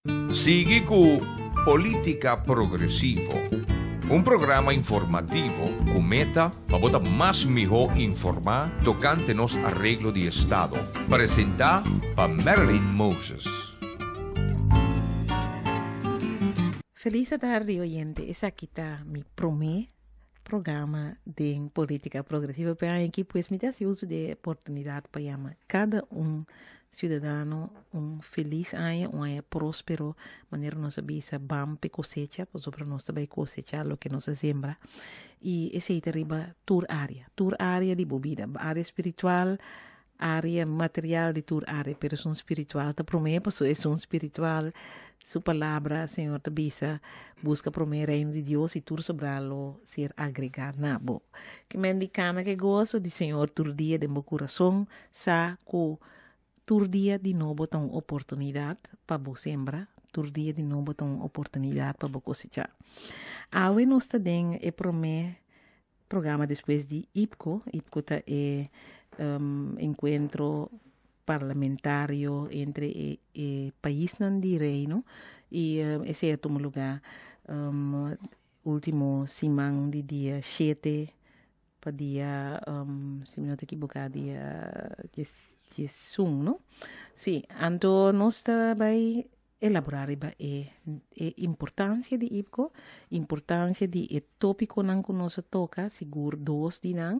Sigui ku Polítika Progresivo, un programa informativo ku meta pa bo ta mas mihó informá tokante nos areglo di estado, presentá pa Marilyn Moses. Felis atardi oyente, esaki ta mi promé programa den Polítika Progresivo pe aña aki, pues mi ta hasi uso di e oportunidat pa yama kada un siudadano un felis aña, un aña próspero, manera nos a bisa ban p'e kosecha, pasobra nos ta bai kosechá loke nos a sembra, i esei ta riba tur área, tur área di bo bida, área spiritual, Área material di tur área, pero esun spiritual ta promé, pasobra esun spiritual, su palabra, Señor ta bisa, buska promé e reino di Dios i tur sobrá lo ser agregá na bo. Ke men di kana ke goso di Señor tur dia den bo kurason, sa ku tur dia di nobo ta un oportunidat pa bo sembra, tur dia di nobo ta un oportunidat pa bo kosechá. Awe nos ta den e promé Programa despues di IPCO. IPCO ta e enkuentro parlamentario entre e e paisnan di Reino i esei a tuma lugá último siman di dia shete pa dia si mi no ta ekiboká dia diesun no? Sí, anto nos ta bai Elaborá riba e e importansia di IPCO, importansia di e tópikonan ku nos a toka, sigur dos di nan.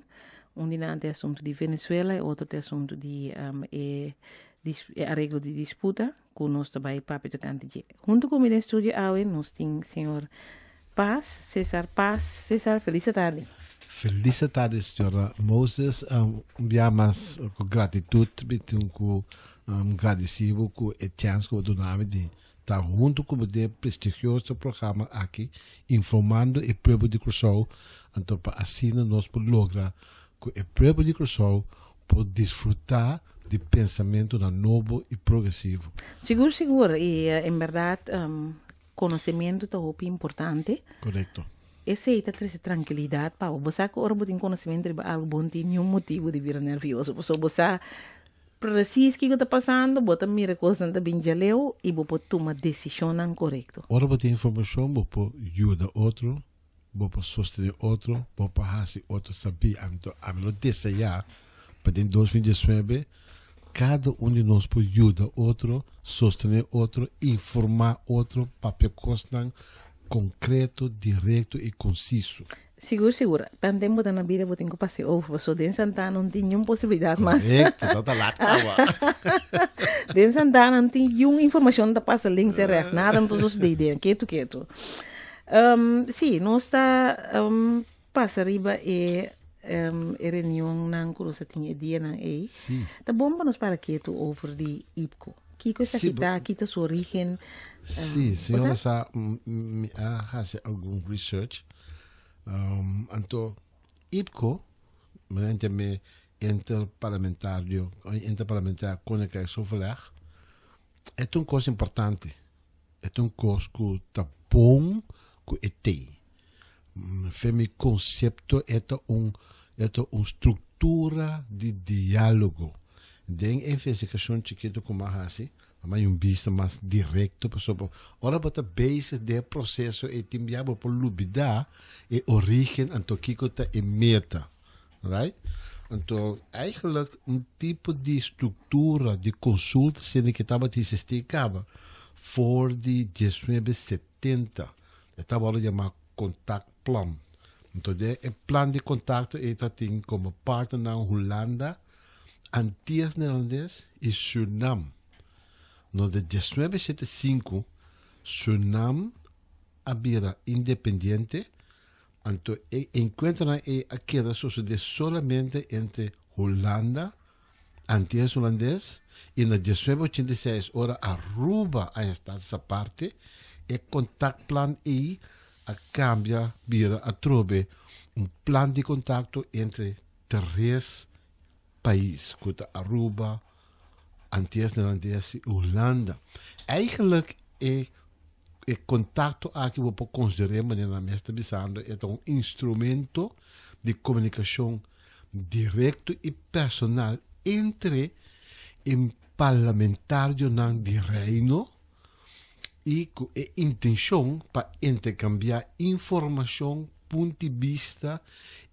Un di nan ta e asuntu di Venezuela, e otro ta e asuntu di e e areglo di disputa ku nos ta bai papia tokante dje. Huntu ku mi den studio awe nos tin señor Paz, Cesar Paz. Cesar, felis atardi. Felis atardi, señora Moses. Un bia mas ku gratitut mi tin ku Gradisí bo ku e chèns ku bo duna mi di ta huntu ku bo den e prestigioso programa aki informando e pueblo di Kòrsou, anto pa asina nos por logra ku e pueblo di Kòrsou por disfrutá di pensamentunan nobo i progresivo. Sigur sigur i en bèrdat konosementu ta hopi importante. Korekto. Esei ta trese trankilidat pa bo. Bo sa ku ora bo tin konosementu riba algu bo no tin niun motibu di bira nervioso pasobra bo sa Precies kiko ta pasando, bo ta mira kosnan ta bin djaleu i bo por tuma desishonnan korekto. Ora bo tin informashon bo por yuda otro, bo por sostené otro, bo por hasi otro sabí. Anto ami lo deseá pa den 2019 kada un di nos por yuda otro, sostené otro, informá otro, papia kosnan konkreto, direkto i konsiso. Sigur sigur, tan tempo ta na bida bo tin ku pasa e over, paso den Santana no tin niun posibilidat mas. Korekto, ta ta lat kaba. Den Santana no tin niun informashon ta pasa links en rechts, nada no ta sosode den, ketu ketu. Um, si, nos ta um, pasa riba e um, e reunionnan ku nos a tin e dianan ei. Si. Ta bon pa nos para ketu over di IPCO. Kiko esaki Si, bo- ta, kita su origen? Si, Um, señora bo sa, mi a hasi algun research. Um, anto, IPCO, men me interparlamentario, interparlamentair Koninkrijksoverleg, het un kos importante. Het un kos ku ta bon ku e tei. Fe mi konsepto e ta un e ta un struktura di diálogo. Den e investigashon chikitu ku mi a hasi, mi a haña un bista mas direkto pasobra ora bo ta bezig den e proseso ei tin bia bo por lubidá e orígen anto kiko ta e meta, right? Anto eigenlijk un tipo di struktura di konsulta siendo ke tabata eksistí kaba for di diesnuebe setenta. E ta wòrdu yamá kontaktplan. Anto den e plan di kontakto ei ta tin komo partnernan Hulanda, Antias Neerlandes i Sürnam. No den diesnuebe shete sinku Sürnam a bira independiente, anto e enkuentronan ei a keda sosodé solamente entre Hulanda, Antias Hulandes i na 1986 ora Aruba a esta aparte, e kontaktplan ei a kambia bira atrobe un plan di kontakto entre tres pais ku ta Aruba, Antias Neerlandes i Hulanda. Eigenlijk e e kontakto aki bo por konsider'é manera nan mes ta bisando e ta un instrumento di komunikashon direkto i personal entre e parlamentarionan di Reino. I ku e intenshon pa interkambiá informashon, punto di bista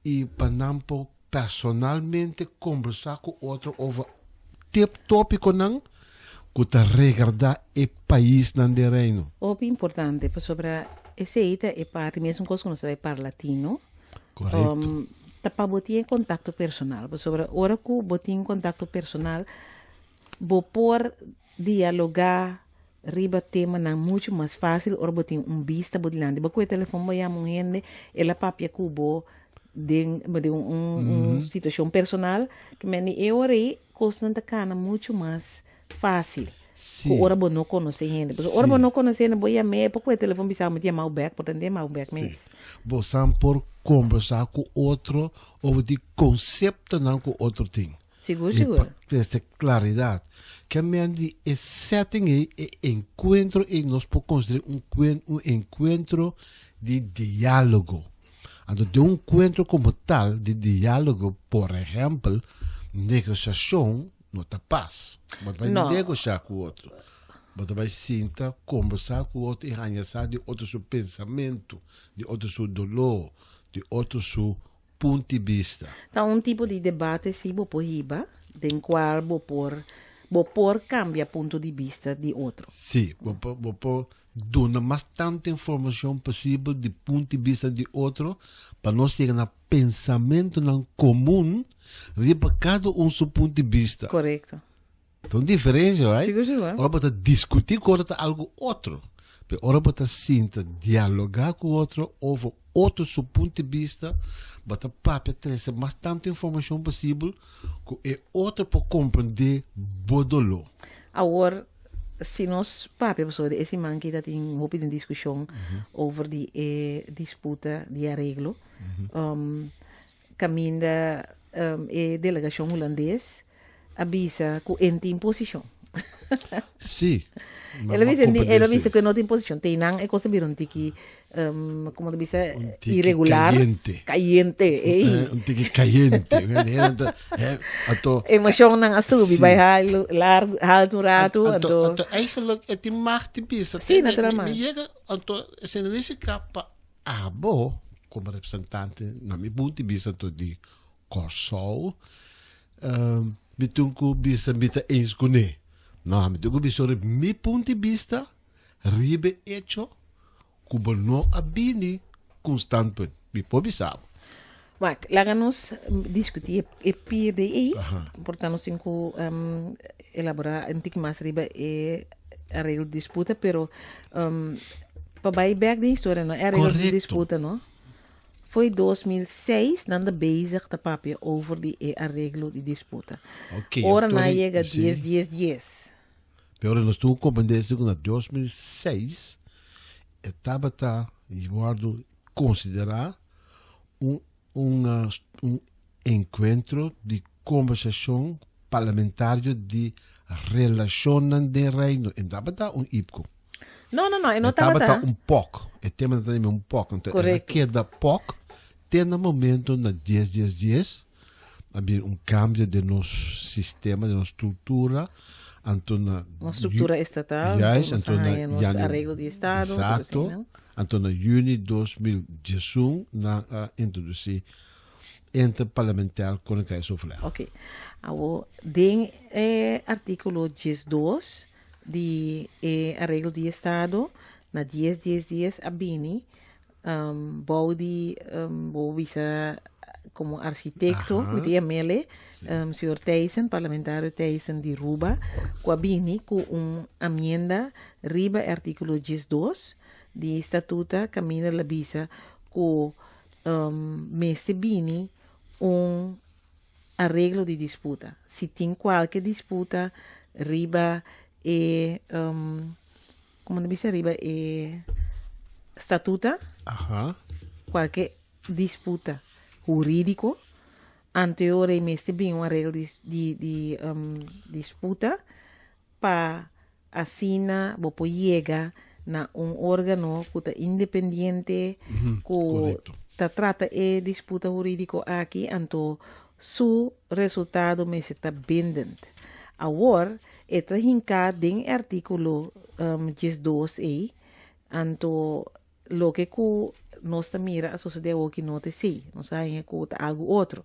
i pa nan por personalmente kombersá ku otro over tep tópikonan ku ta regardá e paisnan den Reino. Hopi importante, pasobra esei ta e parti mesun kos ku nos ta bai Parlatino. Korekto. Ta pa bo tin e kontakto personal, pasobra ora ku bo tin kontakto personal bo por dialogá riba temanan muchu mas fásil ora bo tin un bista bo dilanti. Bo kohe telefòn bo yama un hende, el a papia ku bo den den un un situashon personal, ke men di e ora ei kosnan ta kana muchu mas fásil ku ora bo no konosé hende. Pasobra ora bo no konosé hende bo yam'é, e por kohe telefòn bisa bo mi ta yamau bèk, por ta no ta yamau bèk mes. Bosan por kombersá ku otro over di konseptonan ku otro tin. Sigur, E sigur. pa trese claridad. Ke men di e setting ei, e encuentro ei nos por considera un cuen un encuentro di dialogo. Anto den un encuentro como tal di dialogo, por ehempel, negociacion no ta pas. Bo ta bai No. negocia cu otro. Bo ta bai sinta conversa cu otro y haña sa di otro su pensamento, di otro su dolor, di otro su punt di bista. Ta un tipo di debate si bo por hiba den cual bo por bo por cambia punto di bista di otro. Si, bo por bo por duna mas tanto informacion posibel di punt di bista di otro pa nos yega na pensamentonan comun riba cada un su punt di bista. Corecto. Ta un diferencia, right? Sigur, sigur. Ora bo ta discuti cu otro ta algo otro. Pero ora bo ta sinta dialoga cu otro over otro su punto di bista, bo ta papia trece mas tanto informacion posibel cu e otro por comprende bo dolor. Awor, si nos papia pasobra e siman aki ta tin hopi den discusion over di e disputa di areglo, Caminda e delegacion hulandes a bisa cu en tin posicion. Sí. El a bisa, el a bisa cu no tin posicion. Teinan e cosa bira un tiki, como ta bisa, Un tiki irregular. cayente. Cayente, ey. Un tiki cayente. Anto, Emocionnan a subi, Sí. bai haal, largo, halto un rato, anto, anto anto eigenlijk e tin mag di bisa. Sí, naturalmente. Mi yega, anto, significa pa Abo, komo representante, na mi punto di bista anto di Kòrsou, mi tin ku bisa mi ta eens kuné. No, mi tin ku bisa ora mi punto di bista riba e echo ku bo no a bini ku un standpunt. Mi por bisa bo. Wak, laga nos diskutí e PDI, por ta nos tin ku elaborá un tiki mas riba e areglo di disputa, pero pa bai bek den historia no, e areglo di disputa no, foi 2006 nan ta bezig ta papia over di e areglo di disputa. Ora nan a yega dies dies dies. Pero nos tuvo comprende ku na 2006 e tabata wòrdu konsiderá un un un enkuentro di kombersashon parlamentario di relashonnan den Reino. E tabata un IPCO. No, no, no, e no E tabata tabata. un POC. E tema ta un POC. Entonces, el a Correcto. keda POC te na momento na dies dies dies a bin un cambio den nos sistema, den nos structura. Anto na Nos structura estatal, Juist, nos anto na haya nos janu- arreglo di estado, todo Exacto. asina, no? Anto na juni 2011 nan a introduci Interparlamentair Koninkrijksoverleg. Ok. Awo, den e artíkulo 12 di e areglo di estado, na dies dies dies a bini um, bou di um, bo bisa como arquitecto, mi ta yam'ele, um, señor Thijssen, parlamentario Thijssen di Ruba, ku a bini ku un amienda riba e artíkulo 12 di statuta kaminda la bisa ku um, mester bini un areglo di disputa. Si tin kualke disputa riba e um, Como ta bisa riba e statuta, kualke disputa hurídiko, anteor e mester bin un areglo di di di disputa pa asina bo por yega na un órgano ku ta independiente ku ta trata e disputa hurídiko aki, anto su resultado mester ta bindend. Awor. E ta hinká den e artíkulo 12 ei, anto loke ku nos ta mira a sosodé awoki no ta esei. Nos a haña ku ta algu otro.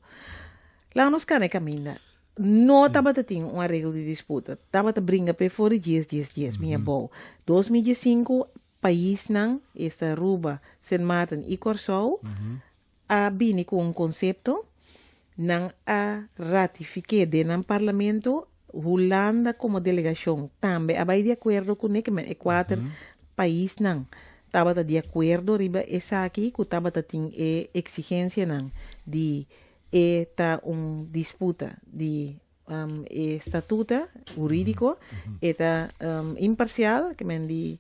Laga nos kana e kaminda. No tabata tin un areglo di disputa. Tabata bringa p'e for di dies, dies, dies, mi abou. 2015 paisnan, esta Aruba, Sint Maarten i Kòrsou, a bini ku un konsepto, nan a ratifik'é den nan parlamento, Hulanda komo delegashon tambe a bai di akuerdo kuné, ke men e kuater paisnan tabata di akuerdo riba esaki ku tabata tin e eksigensianan di e ta un disputa di e statuta hurídiko, e ta imparsial, ke men di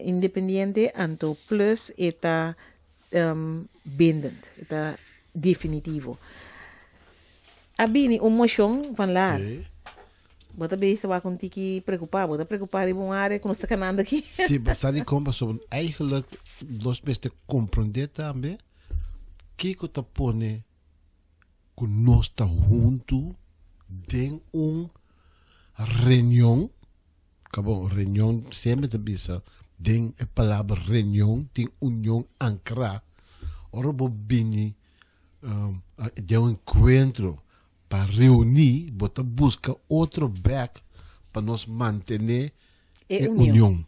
independiente, anto plus e ta bindend, e ta definitivo. A bini un moshon van Laar. Sí. Bo ta bezig wak un tiki preokupá. Bo ta preokupá riba un área ku nos ta kanando aki. Sí, bo sa dikon pasobra eigenlijk nos mester komprondé tambe kiko ta pone ku nos ta huntu den un reunion, kabon, reunion semper ta bisa den e palabra reunion tin union ankrá. Ora bo bini den un enkuentro pa reuní, bo ta buska otro bèk pa nos mantené E e union. union.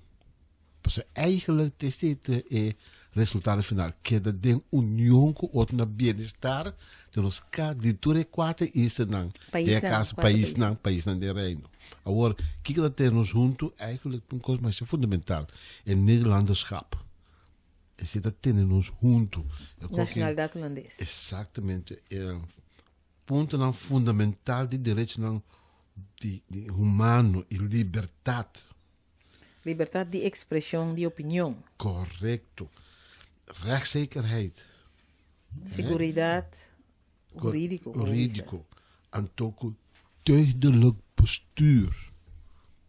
Pasobra eigenlijk ta esei ta e resultado final, keda den union ku otro na bienestar di nos ka di tur e kuater islanan, den e Paisnan, kaso kuater pais. paisnan, paisnan den Reino. Awor, kiko ta tene nos huntu? Eigenlijk un kos masha fundamental, e Nederlanderschap. Esei ta tene nos huntu. E koki- Nationaliteit Hulandes. Exactamente. E puntonan fundamental di derechonan di, di humano i libertat. Libertat di ekspreshon di opinion. Correcto. Rechtszekerheid. Seguridat hurídiko. Hurídiko. Anto ku deugdelijk bestuur.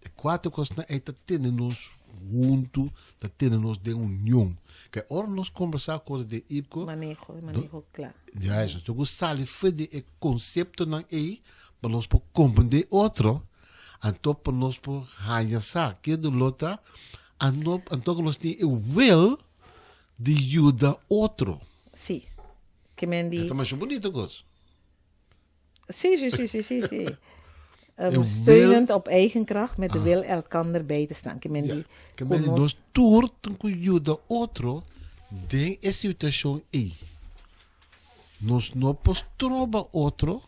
E kuater kosnan ei ta tene nos huntu, ta tene nos den union. Ke ora nos kombersá ku den IPCO, Maneho, maneho kla. Juist, nos tin ku sali for di e konseptonan ei pa nos por komprendé otro, anto pa nos por haña sa ke doló ta, anto anto ku nos tin e wil di yuda otro. Sí. Ke men di. E ta masha bunito kos. Sí, sí, sí, sí, sí, sí. E wil- Steunend op eigen kracht met de wil elkander bij te staan. Ke men Ja, di. ke ku men di nos nos tur tin ku yuda otro den e situashon ei. Nos no por stroba otro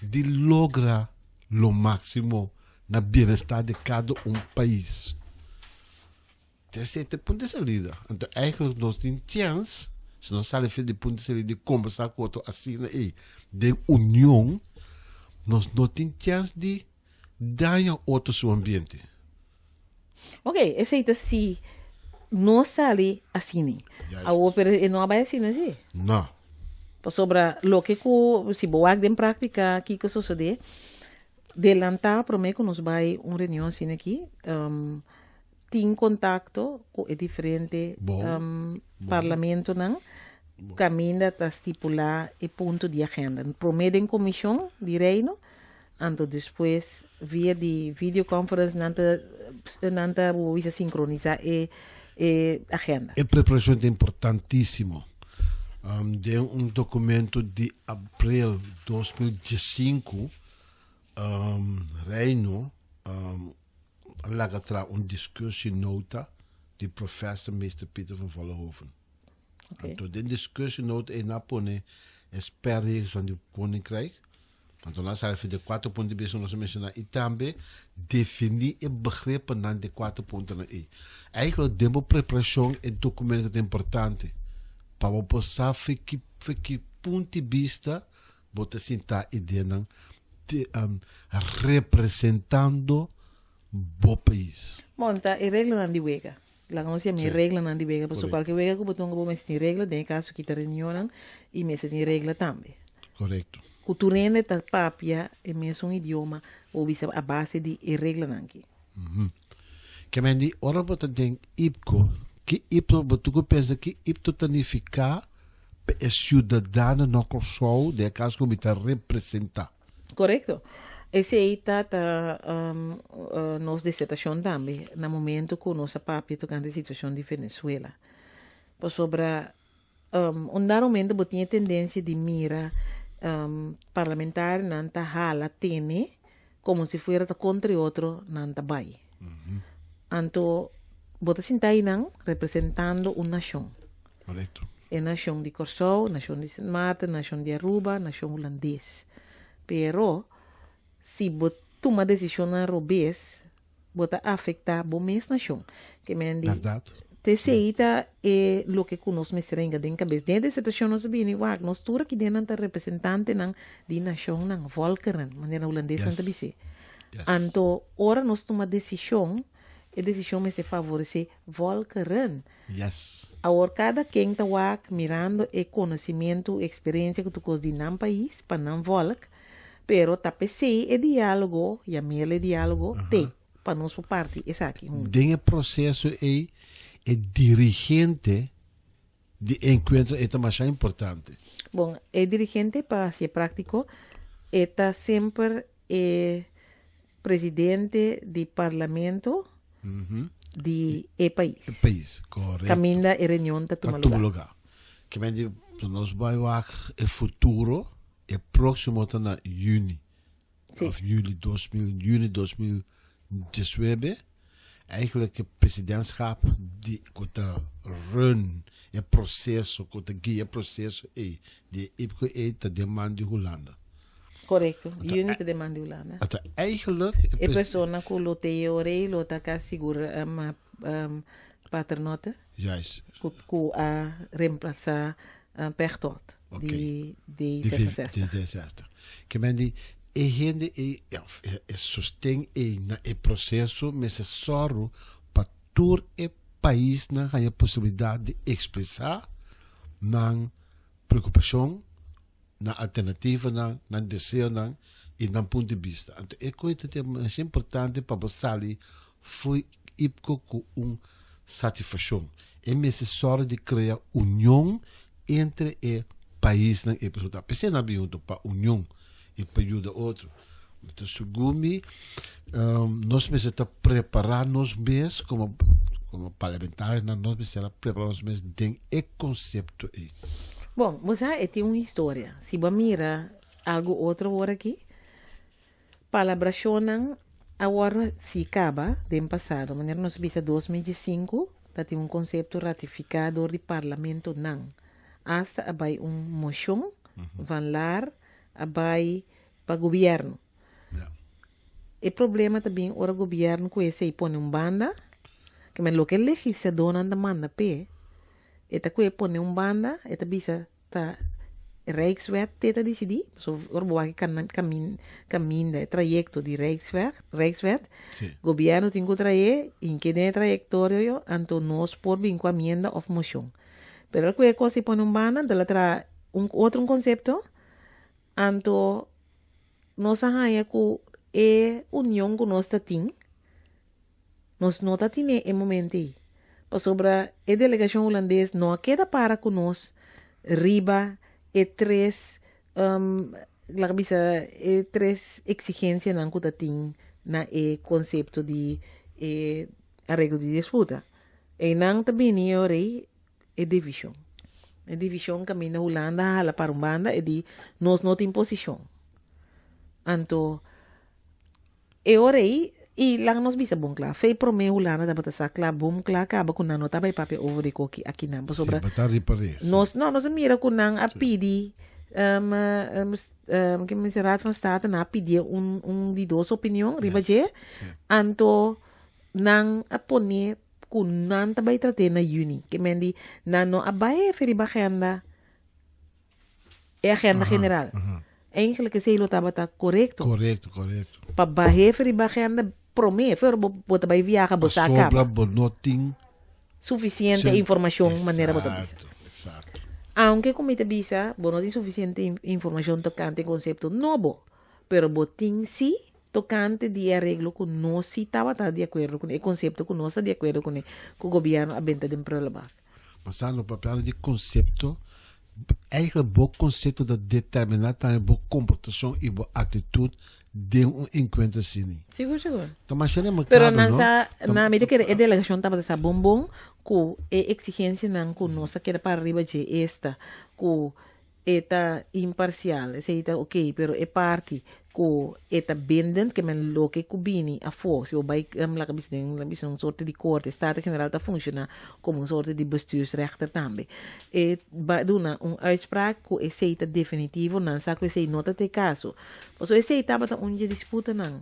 di logra lo máximo na bienestar di kada un pais. Esei ta e punto di salida. Anto eigenlijk nos tin chèns, si nos sali for di punto di salida di kombersá ku otro asina ei den union, nos no tin chèns di daña otro su ambiente. Ok, esei ta si no sali asina. Juist. Awor, pero e no a bai asina si. No. Pasobra loke ku si bo wak den práktika kiko sosodé, delantá promé ku nos bai un reunion asina aki, tin kontakto ku e diferente Bon. Bon. parlamentonan kaminda ta stipulá e punto di agenda. Promé den komishon di Reino, Anto despues via di videoconference nan ta nan ta wisa sincronisa e e agenda. E preparacion ta importantisimo. Um, den un documento di april 2015, um, Reino um, a laga tra un discussienota di professor Meester Pieter van Vollenhoven. Okay. Anto den discussienota e na pone e spelregels van di Koninkrijk. Anto nan sali for di e kuater punto di bista nos a menshoná i tambe definí e begripennan di e kuater puntonan ei. Eigenlijk den bo preparashon e dokumento ta importante pa bo por sa for ki for ki punto di bista bo ta sintá ideanan te representando bo pais. Bon, ta e reglanan di wega. Laga nos yama e Sí. reglanan di wega, pasobra Correcto. kualke wega ku bo tonga bo mester tin regla, den e kaso ki ta reunionnan i mester tin regla tambe. Correcto. Ku tur hende ta papia e mesun idioma o bisa a base di e reglanan aki. Ke men di ora bo ta den IPCO, ki IPCO bo tur ku pensa ki IPCO ta nifiká pa e siudadano na Kòrsou, den e kaso ku mi ta representá. Korekto. Esei ta ta nos disertashon tambe na momento ku nos a papia tokante e situashon di Venezuela. Pasobra un dado momento bo tin e tendensia di mira parlamentarionan ta hala tene komo si fuera ta kontra e otro nan ta bai. Anto bo ta sinta einan representando un nashon. Korekto. E nashon di Kòrsou, nashon di Sint Maarten, nashon di Aruba, nashon Hulandes. Pero si bo tuma desishonnan robes, bo ta afektá bo mes nashon. Ke men di, Bèrdat. T'esei ta e loke ku nos mester hinka den kabes. Den e situashon nos a bini, wak, nos tur aki den nan ta representantenan di nashonnan, volkeren, manera hulandesnan ta Yes. bis'é. Yes. Anto ora nos tuma desishon, e desishon mester favoresé volkeren. Yes. Awor kada ken ta wak mirando e konosimentu, eksperensia ku tur kos di nan pais pa nan volk, pero ta p'esei e diálogo, yamerle e diálogo, te pa nos por parti esaki huntu. Den e proseso ei e dirigente di e enkuentro ei ta masha importante. Bon, e dirigente pa hasi e práktiko e ta semper e presidente di parlamento di e pais. E pais, correcto. Caminda e reunion ta tuma Ta tuma lugar. lugar. Ke men di, nos bai wak e futuro, e próximo ta na juni. Sí. Of juli 2000, juni 2019. Eigenlijk e presidentschap di ku ta run e proceso, ku ta guia e proceso ei, di e IPCO ei ta den man di Hulanda. Korekto. Juni ta den man di Hulanda. Ata eigenlijk E persona ku lo te e ora ei lo ta kasi sigur Paternotte. Juist. Ku a reemplasa Pechtold di D66. Di D66. Ke men di e hende ei of e sosten ei na e proseso mester sòru pa tur e paisnan haña posibilidat di ekspresá nan preokupashon, nan alternativanan, nan deseonan i nan punto di bista. Anto e koe ta te masha importante pa bo sali fo'i IPCO ku un satisfakshon. E mester sòru di krea union entre e paisnan ei pasobra ta p'esei nan a bin huntu, pa union i pa yuda otro. Anto segun mi nos mester ta prepará nos mes komo komo parlamentarionan nos mester a prepará nos mes den e konsepto ei. Bon, bo sa e tin un historia. Si bo a mira algu otro wor aki, palabrashonnan a wòrdu si kaba den pasado. Manera nos a bisa 2005 ta tin un konsepto ratifiká dor di parlamentonan. Asta a bai un moshon van Laar a bai pa gobierno. Ja. E problema ta bin ora gobierno ku esei pone un banda, ke men loke legisladornan ta manda p'e, e ta ku e pone un banda, e ta bisa ta Rijkswet te ta disidí, pasobra ora bo wak e kamin kaminda, e trayekto di Rijksweg, Rijkswet, Sí. gobierno tin ku trae, hinke den e trayektorio yo, anto nos por bin ku amienda òf moshon. Pero ku e kos ei pone un banda, anto el a traha un otro un konsepto, Anto nos a haña ku e union ku nos ta tin, nos no ta tine e momento ei. Pasobra e delegashon hulandes no a keda para ku nos riba e tres, laga bisa, e tres eksigensianan ku ta tin na e konsepto di e areglo di disputa. Einan ta bini e ora ei e divishon. E divishon kaminda Hulanda a hala para un banda e di nos no tin posishon. Anto e ora ei i laga nos bisa bon kla, fe promé Hulanda tabata sa kla bom kla kaba ku nan no tabata papia over di koki akinan pasobra Sí, bata riba res. nos no nos a mira ku nan a pidi um, um, um, ke mi Raad van State nan a pidi un un di dos opinion riba Yes, dje sí. anto nan a pone ku nan ta bai trat'é na yüni. Ke men di, nan no a bai hefe riba agenda, e agenda general. Eigenlijk esei lo tabata korekto. Korekto, korekto. Pa bai hefe riba agenda promé, for bo, bo ta bai viaha, bo sa Pasobra kaba. bo no tin Sufisiente informashon manera bo ta bisa. Exacto, exacto. Aunke ku mi ta bisa, bo no tin sufisiente informashon tokante e konsepto nobo, pero bo tin sí Tokante di e areglo ku nos si tabata di akuerdo kuné, e konsepto ku nos ta di akuerdo kuné ku gobièrnu a benta den prullenbak. Basá no papiando di konsepto, eigenlijk bo konsepto ta determiná tambe bo komportashon i bo aktitut den un enkuentro asina. Sigur, sigur. Ta masha Pero remarkabel, nan no? sa, Ta, na mi ta kere e delegacion tabata sa bon bon ku e exigencianan ku nos a keda para riba dje esta ku e ta imparcial, esei ta ok, pero e parti ku e ta bindend, ke men loke ku bini afó, si bo bai laga bisa den laga bisa un sorte di korte, Staten Generaal ta funciona komo un sorte di bestuursrechter tambe. E bai duna un uitspraak ku esei ta definitivo, nan sa ku esei no ta te kaso. Pasobra esei tabata un dje disputanan.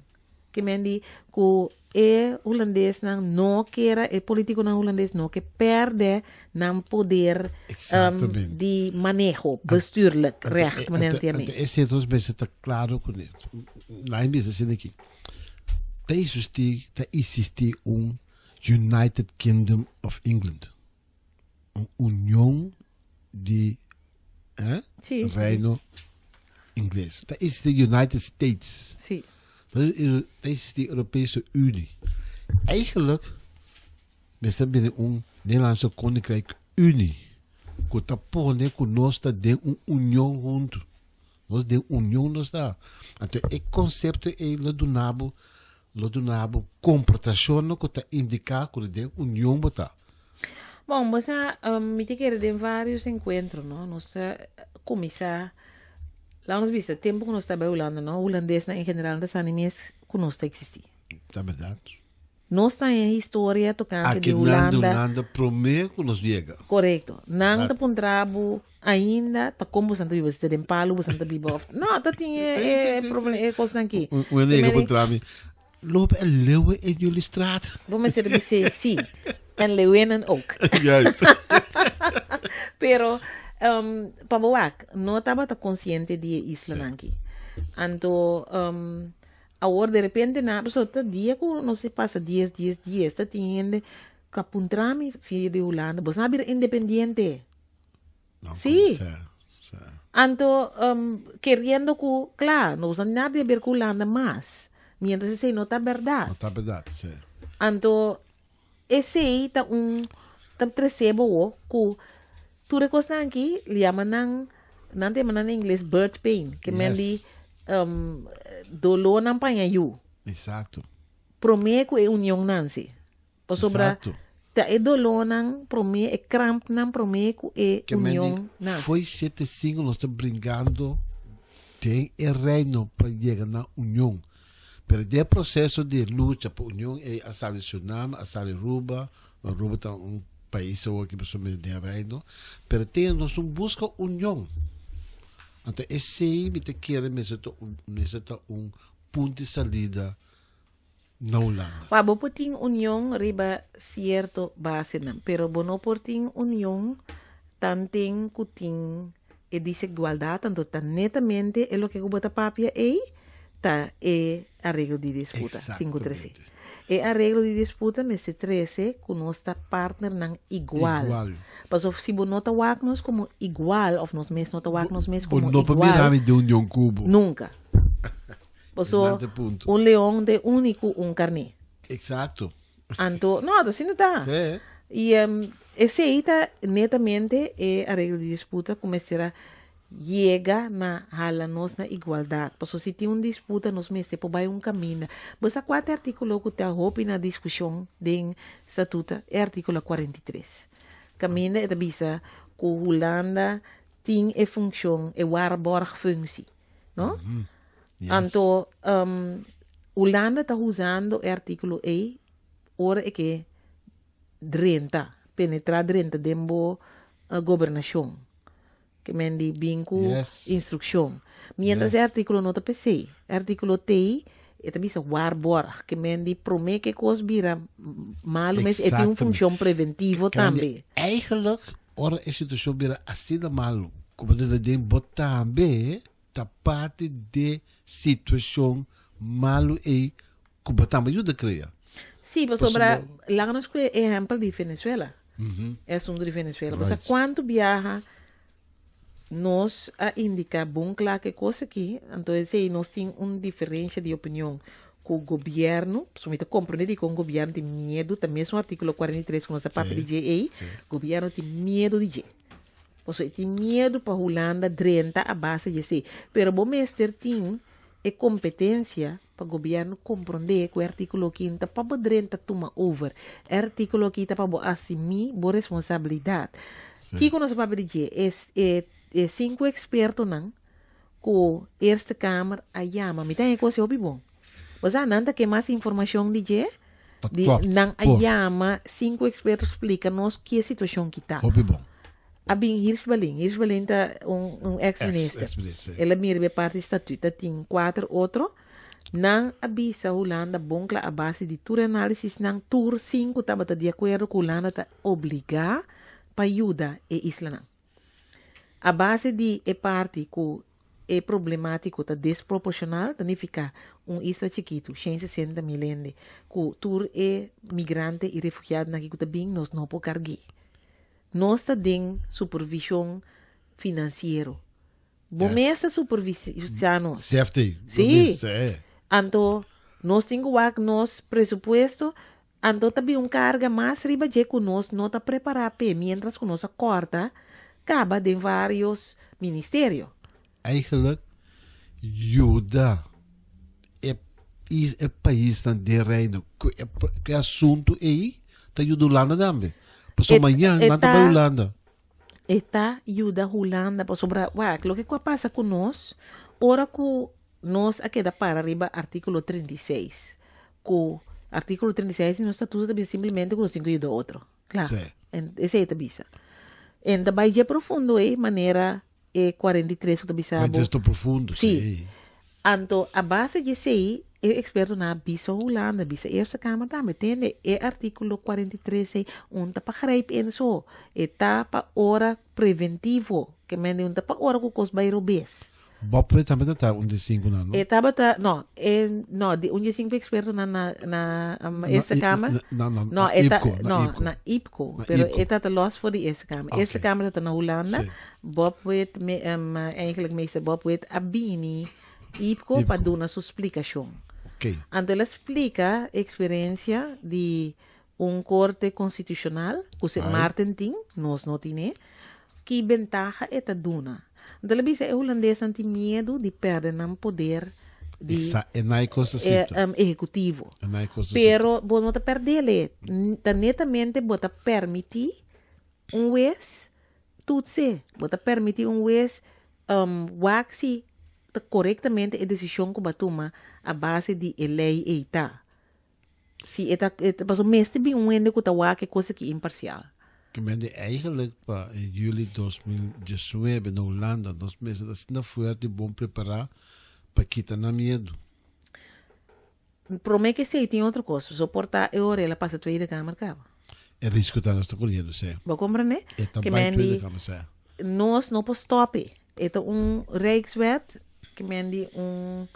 Ke men di ku e hulandesnan no kera, e politikonan hulandes no ke pèrdè nan poder di maneho, bestuurlijk recht, meneer Anto, Anto, anto esei nos mester ta klaro kuné. Nan bisa asina aki, ta existí, ta existí un United Kingdom of England. Un union di eh, Sí, sí. Reino Ingles. Ta existi United States. Sí. Ta, ta existi Europese Unie. Eigenlijk mester bini un Nederlandse Koninkrijk Unie. Ku ta pone ku nos ta den un union huntu. Nos den union nos ta. Anto e konsepto ei lo duna bo lo duna bo komportashonnan ku ta indiká ku den union bo ta. Bon, bo sa, mi ta kere den varios enkuentro, no? Nos a kuminsá, laga nos bisa, tempu ku nos ta bai Hulanda, no? Hulandesnan en general no ta sa ni mes ku nos ta eksistí. Ta bèrdat. Nos ta haña historia tokante di Aki nan di Hulanda. Hulanda promé ku nos yega. Korekto. Nan ta puntra bo ainda ta kon bosan ta biba, si ta den palu bosan ta biba òf. No, ta tin e Sí, e sí, sí, problem, sí. e kosnan aki. Un un amiga Meri- puntra mi, Lopen er leeuwen in jullie straat? Bo mester bis'é sí. En leeuwinnen ook. Juist. Pero um, pa bo wak, no tabata konsiente di e islanan aki. Anto um, Awor de repente na pasobra ta dia ku nos e pasa dies dies dies ta tin hende ku a puntra mi via di Hulanda boso a bira independiente No, Sí. sa, sa. anto keriendo ku kla nos no tin nada di haber ku Hulanda mas mientras esei no ta bèrdat No ta bèrdat, sí. anto esei ta un ta trese bo awor ku tur e kosnan aki yama nan nan ta yama nan na ingles birth pain ke men di Yes. dolónan paña yu Exacto. promé ku e union nanse pasobra Exacto. ta e dolónan promé e krampnan promé ku e Ke men di union nanse. foi shete singo nos ta bringando den e reino pa yega na union. Pero den e proceso di lucha pa union ei a sali Suriname, a sali Aruba, Aruba ta un pais awor ki pasobra mi den reino, pero te nos no busca union. Anto esei mi ta kere mester ta un mester ta un punto di salida na Hulanda. Wak, bo por tin union riba cierto basenan, pero bo no por tin union tanten cu tin e desigualdad, tanto ta netamente e loke cu bo ta papia ei ta e areglo di disputa tin cu trece. Exactamente. E areglo di disputa mester trece cu nos ta partnernan igual. Igual. Pasobra si bo no ta wak nos como igual of nos mes no ta wak nos mes Bo como no por mira igual, mi den union cu bo. nunca. Paso Nan ta punto. un leon ta e unico un carné. Exacto. Anto, no, ta asina ta. Sí. Y esey ta netamente e areglo di disputa cu mester a yega na hala nos na igualdad. Pasobra si tin un disputa nos mester por bay un caminda. Bo sa cua ta e articulo cu ta hopi na discusion den statuta? E articulo 43. Caminda e ta bisa cu Hulanda tin e funcion, e waarborgfunctie. No? Yes. Anto Hulanda ta usando e articulo ey ora e ke drenta, penetra drenta den bo gobernacion. Ke men di bin ku instruccion. Mientras e articulo no ta pesey. E articulo tey e ta bisa waarborg. Ke men di prome ke kos bira malo mes e tin un funcion preventivo Ke men di tambe. Eigenlijk ora e situacion bira asina malo como den bo tambe ta parti de situacion malo ey cu bo tambe yuda crea. Sí, pasobra laga nos cu e ehempel di Venezuela. E asunto di Venezuela. Pasobra cuanto biaha nos a indica bon cla cu e cos aki, anto esey nos tin un diferencia di opinion cu gobierno, pasobra mi ta comprende dicon gobierno tin miedo, ta mesun articulo 43 cu nos a papia di dje ey, gobierno tin miedo di dje. Pasobra e tin miedu pa Hulanda drenta a base di esei. Pero bo mester tin e kompetensia pa gobièrnu komprondé ku e artíkulo aki no ta pa bo drenta tuma over. E artíkulo aki ta pa bo asumí bo responsabilidat. Kiko nos a papia di dje? E e e sinku ekspertonan ku Eerste Kamer a yama. Mi ta haña e kos hopi bon. Bo sa nan ta ke mas informashon di dje? Ta Di klopt. nan a Por. yama sinku eksperto splika nos ki e situashon ki ta. Hopi bon. A bin Hirsch Balin. Hirsch Balin ta un, un Ex, ex-minister. ex-minister. El a bin riba e parti statuut. Ta tin kuater otro. Nan a bisa Hulanda bon kla a base di tur e análisisnan, tur sinku tabata di akuerdo ku Hulanda ta obligá pa yuda e islanan. A base di e parti ku e problemátiko ta desproporshonal, ta nifiká un isla chikitu, 160 mil hende, ku tur e migrante i refugiadonan aki ku ta bin, nos no por karg'é. Nos ta den supervishon finansiero. Bo Yes. mes ta supervisá nos. CFT. Sí. Sí. Anto nos tin ku wak nos presupuesto, anto ta bin un karga mas riba dje ku nos no ta prepará p'e, miéntras ku nos a kòrta kaba den vários ministerio. Eigenlijk yuda e e paisnan den Reino ku e ku e asuntu ei ta yuda Hulanda tambe. Pasobra E mañan e nan ta bai ta Hulanda. E ta yuda Hulanda pasobra wak loke ku a pasa ku nos ora ku nos a keda para riba artíkulo 36 ku artíkulo 36 di nos statuto ta bisa simplemente ku nos tin ku yuda otro. Kla. Sí. En esei ta bisa. En ta bai dje profundo ei manera e 43 ku ta bisa Bai bo. des ta profundo, Sí. sí. Anto a base di esei e ekspertonan a bisa Hulanda, bisa Eerste Kamer tambe, tende e artíkulo 43 ei un ta pa grijp in so, e ta pa ora preventivo, ke men di un ta pa ora ku kos bai robes. Bob Wit tambe ta ta un di sinkunan, no? E tabata, no, e, no, di un di sinku ekspertonan na, na um, Na, Eerste i, Kamer. na, na, No, na e ta, IPCO, na no, IPCO. na IPCO, Na pero IPCO. e ta ta los for di Eerste Kamer. Eerste Oké. Kamer ta na Hulanda. Sí. Bob Wit, me, um, eigenlijk meester Bob Wit a bini IPCO pa IPCO. duna su splikashon. Oké. Anto el a splika eksperensia di un korte konstitushonal ku Sint Ai. Maarten tin, nos no tine, ki bentaha e ta duna. Anto el a bisa e hulandesnan tin miedu di pèrdè nan poder di Exa, e nai cosa e, sita. um, ehekutivo. E nai cosa sita. Pero bo no ta pèrdele, ta netamente bo ta permití un wes Tutse, bo ta permití un wes wak si ta korektamente e desishon ku bo a tuma a base di e lei ei ta. Si e ta, pasobra mester bin un hende ku ta wak e kos aki imparsial. Ke men di eigenlijk pa e juli 2019 na Hulanda nos mester ta asina fuerte i bon prepará pa kita nan miedu. Promé ke esei tin otro kos, soportá e ora el a pasa Tweede Kamer kaba. E risko ta nos ta koriendo, sè. Bo komprendé? E ta Ke bai men Tweede di, Kamer, sè. nos no por stòp e. E ta un Rijkswet, ke men di un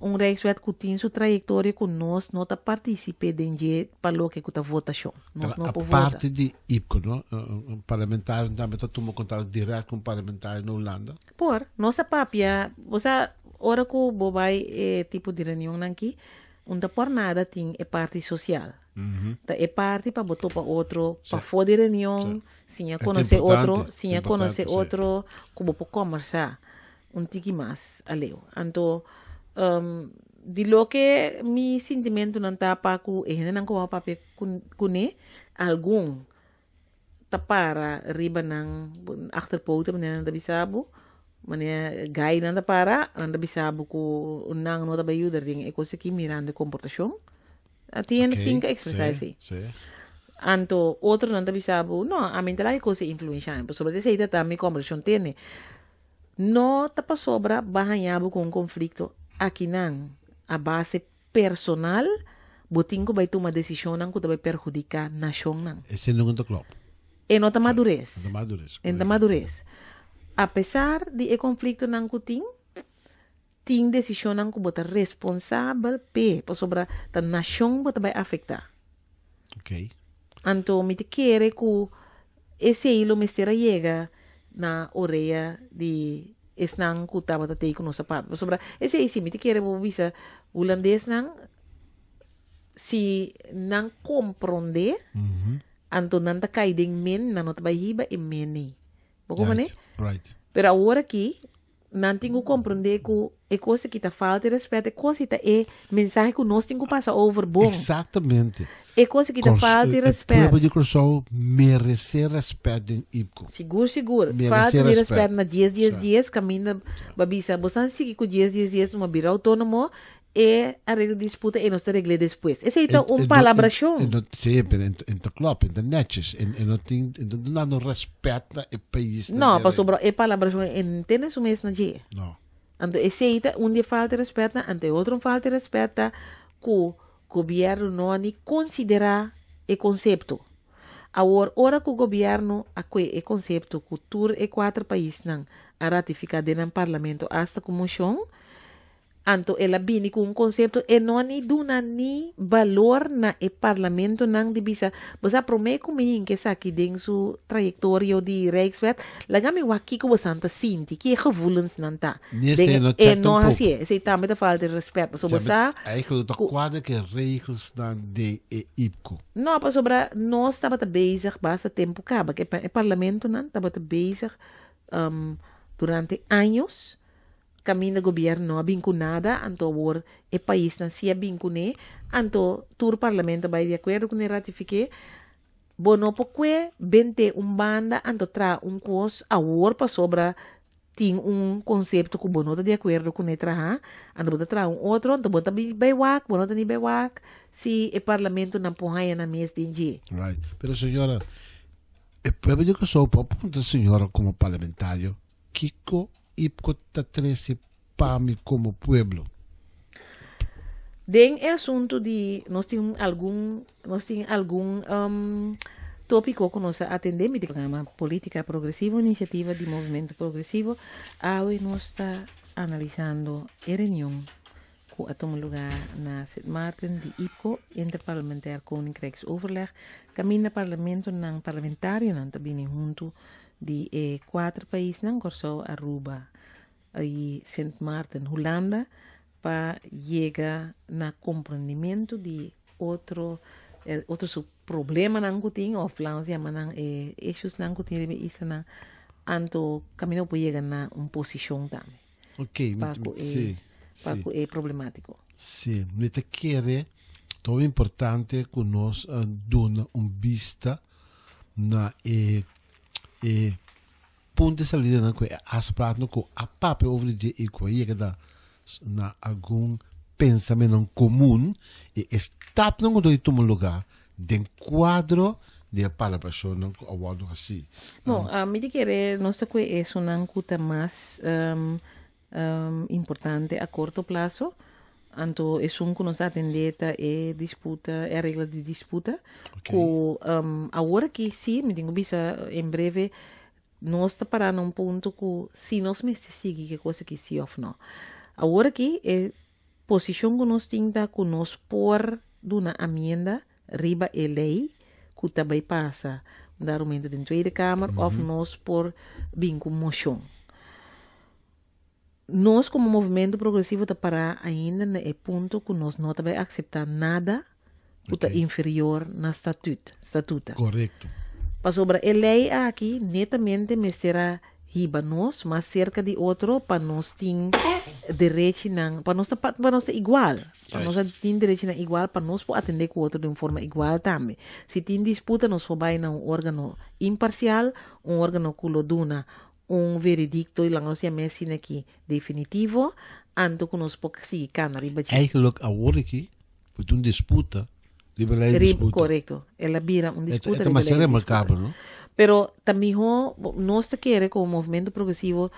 un Rijkswet ku tin su trayektoria ku nos no ta partisip'é den dje pa loke ku ta votashon. Nos Pero no por vota. aparte di IPCO, no, un parlamentario tambe ta tuma kontakto dirèkt ku un parlamentario na Hulanda. Por, nos a papia, bo sa, ora ku bo bai e tipo di reunionnan aki, un ta por nada tin e parti sosial. Ta e parti pa bo topa otro pafó di reunion, siña konosé otro, siña konosé otro ku bo por kòmbersá un tiki mas aleu. Anto, di loke mi sintimentunan ta pa ku e hendenan ku bo a papia kuné, algun ta para riba nan achterpoten manera nan ta bisa bo, manera gai nan ta para, nan ta bisa bo ku nan no ta bai yuda den e kos aki mirando e komportashon. A tin hende tin ke ekspresá esei. Anto otronan ta bisa bo, no, ami no ta laga e kos ei influenshá mi, pasobra esei ta ta mi komportashon tene. No ta pasobra bo a haña bo ku un konflikto akinan a base personal, bo tin ku bai tuma desishonnan ku ta bai perhudiká nashonnan. Esei no ta klòp. E no ta madures. E no ta madures. E no ta madures. Apesar di e konfliktonan ku tin, tin desishonnan ku bo ta responsabel p'e, pasobra ta nashon bo ta bai afektá. Oké. Anto mi ta kere ku esei lo mester a yega na orea di esnan ku tabata tei ku nos a papia. Pasobra esei si mi ta kere bo bisa hulandesnan si nan komprondé, anto nan ta kai den men, nan no ta bai hiba e men ei. Bo komprendé? Right, right. Pero awor aki. nan tin ku komprondé ku e kos aki ta falta di rèspèt, e kos aki ta e mensahe ku nos tin ku pasa over bon. Eksaktamente. E kos aki ta falta di E rèspèt. pueblo di Kòrsou meresé rèspèt den IPKO. Sigur, sigur. Meresé Falta di rèspèt. rèspèt na dies, dies, Sa. dies, kaminda bo a bisa bo san sigui ku dies, dies, dies, no a bira outónomo, E areglo disputa e nos ta regl'é despues. Esei ta un palabrashon. E no, sí, pero e ta klòp, e ta nètjes. E no tin, e no ta dando rèspèt na e pais. No, pasobra e palabrashon e no tene su mes na dje. No. Anto esei ta un di e falta di rèspètnan, anto e otro un falta di rèspèt ta ku gobièrnu no a ni konsiderá e konsepto. Awor, ora ku gobièrnu a kue e konsepto ku tur e kuater paisnan a ratifiká den nan parlamento asta ku moshon, Anto el a bini ku un konsepto, e no a ni duna ni balor na e parlamentonan di bisa, bo sa promé ku mi hinka esaki den su trayektorio di Rijkswet, laga mi wak kiko bosan ta sinti, ki e gevoelensnan ta. Ni esei Den no e chèk no tampoco. hasié, esei tambe ta falta di rèspèt, pasobra bo sa Eigenlijk ta ku. kuadra ku e regelsnan den e IPCO. No, pasobra nos tabata bezig basta tempu kaba, ku e parlamentonan tabata bezig durante años Kaminda gobierno no a bin ku nada, anto awor e paisnan si a bin kuné, anto tur parlamento a bai di akuerdo kuné ratifiké. Bo no por kue bent'é un banda anto traha un kos awor pasobra tin un konsepto ku bo no ta di akuerdo kuné traha, anto bo ta traha un otro, anto bo ta bin bai wak, bo no ta ni bai wak si e parlamentonan por haña nan mes den dje. Right. Pero señora, e pueblo di Kòrsou por puntra señora komo parlamentario Kiko IPCO ta trese pa mi komo pueblo? Den e asuntu di nos tin algun nos tin algun tópiko ku nos a atendé mi programa Polítika Progresivo inisiativa di Movementu Progresivo awe nos ta analisando e reunion ku a tuma lugá na Sint Maarten di IPCO Interparlementair Koninkrijksoverleg kaminda parlamentonan parlamentarionan ta bini huntu Di e kuater paisnan, Kòrsou, Aruba i Sint Maarten, Hulanda, pa yega na komprendimentu di otro otro su problemanan ku tin òf laga nos yama nan e issuesnan ku tin riba e islanan, anto kaminda bo por yega na un posishon tambe Ok, pa ku e si, pa si. ku e problemátiko. Si, mi ta kere ta hopi importante ku nos a duna un bista na e e punto di salidanan ku e afspraaknan ku a papia over di dje i ku a yega na na algun pensamentonan komun i e stapnan ku ta tuma lugá den kuadro di e palabrashonnan ku a wòrdu hasí. Bon, mi ta kere nos ta kue esunnan ku ta mas importante a korto plaso. Anto esun ku nos ta atendé ta e disputa, e areglo di disputa. Ku awor aki sí, mi tin ku bisa en breve, nos ta pará na un punto ku si nos mester sigui ku e kos aki sí òf no. Awor aki e posishon ku nos tin ta ku nos por duna amienda riba e lei ku ta bai pasa un dado momento den Tweede Kamer òf nos por bin ku moshon. Nos komo Movementu Progresivo ta pará ainda na e punto ku nos no ta bai akseptá nada ku ta inferior na statut, statuta. Korekto. Pasobra e lei aki netamente mester a hiba nos mas serka di otro pa nos tin derechinan, pa nos ta pa nos ta igual, pa nos a tin derechinan igual, pa nos por atendé ku otro di un forma igual tambe. Si tin disputa nos por bai na un órgano imparsial, un órgano ku lo duna un veredicto y laga nos yam'é asina aki definitivo, anto cu nos por sigui cana riba dje. Eigenlijk awor aki por ta un disputa riba ley di disputa. Correcto, el a bira un disputa E ta riba ley masha di disputa. remarcabel, no? Pero ta miho, nos ta kere como Movimento Progresivo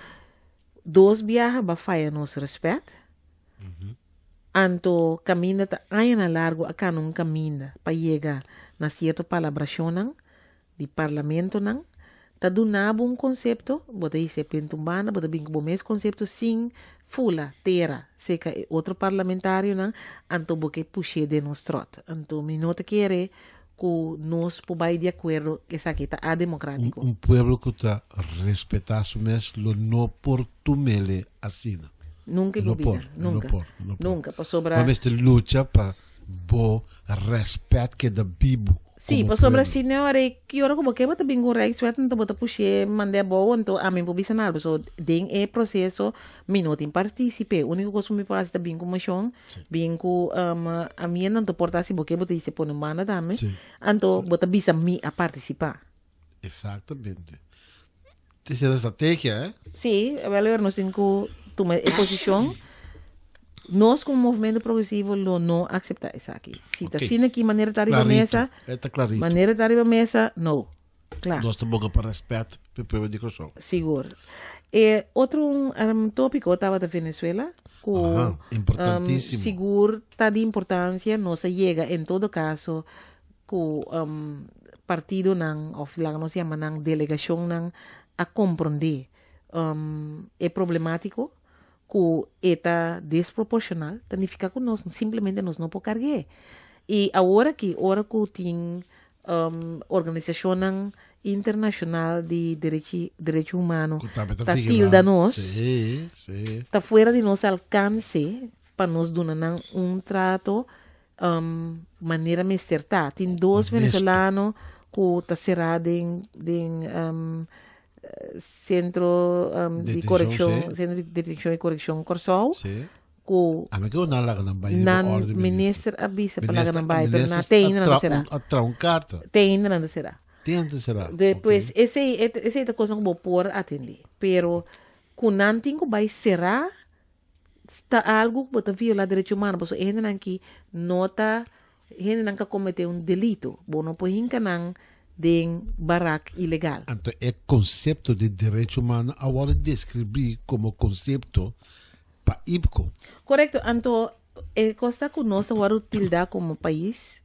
dos biaha ba faya nos respet, anto caminda ta añanan largo a cana un caminda pa yega na cierto palabracionnan, di parlamentonan ta duna bo un konsepto, bo ta hisa e pent un banda, bo ta bin ku bo mes konsepto sin fula tera seka e otro parlamentarionan, anto bo ke push'é den nos tròt. Anto mi no ta kere ku nos por bai di akuerdo ku esaki ta ademokratico. Un pueblo ku ta respetá su mes lo no por tum'ele asina. Nunka i bo bida, nunka, nunka, pasobra. Bo mester lucha pa bo rèspèt keda bibu. Sí, Como pasobra pueblo. si no ora ki ora ku bo ke bo ta bin ku un rijkswet anto bo ta push'é mand'é abou anto ami por bisa nada pasobra den e proseso mi no tin partísipe. Úniko kos ku mi por hasi ta bin ku moshon, bin ku amienda anto por ta si bo ke bo ta hise pone un banda tambe anto bo ta bisa mi a partisipá. Exactamente. Esa es la estrategia, eh? Sí, wel weer nos tin ku tuma e posishon. Nos como movimento progresivo lo no acepta esaki. Si ta Ok. asina ki manera ta riba Clarito. mesa, Está clarito. manera ta riba mesa, no. Kla. Nos ta boga pa respet pe pueblo di Kòrsou. Sigur. E otro un um, tópiko tabata Venezuela, ku Aha, importantísimo. um, sigur ta di importancia, nos a yega en todo caso ku um, partidonan of laga nos yama nan delegacionnan a komprondé um, e problemátiko ku e ta desproporcional, ta nifiká ku nos simplemente nos no por karg'é. I awor aki, ora ku tin um, organisashonnan internashonal di derechi, derecho humano Ku tambe ta ta vigilá. tilda nos, Sí, sí. ta fuera di nos alkanse pa nos duna nan un trato um, manera mester ta. Tin dos Honesto. venezolano ku ta será den, den um, Centro um, di Detenshon, Korekshon, sí. Centro di Detenshon i Korekshon Kòrsou, Sí. ku A mi ke nan laga nan bai riba nan orde minister a bisa pa laga Minister, nan bai, pero na minister te ainda nan ta será. a tra un karta. Te ainda nan ta será. Te ainda ta será. Despues, Ok. esei, esei ta kosnan ku bo por atendé. Pero ku nan tin ku bai será, ta algu ku bo ta violá derecho humano, pasobra e hendenan ki no ta hendenan ku a kometé un delito. Bo no por hinka nan den barak ilegal. Anto e konsepto di derecho humano a wòrdu deskribí komo konsepto pa IPCO. Korekto, anto e kos ta ku nos ta wòrdu tildá komo pais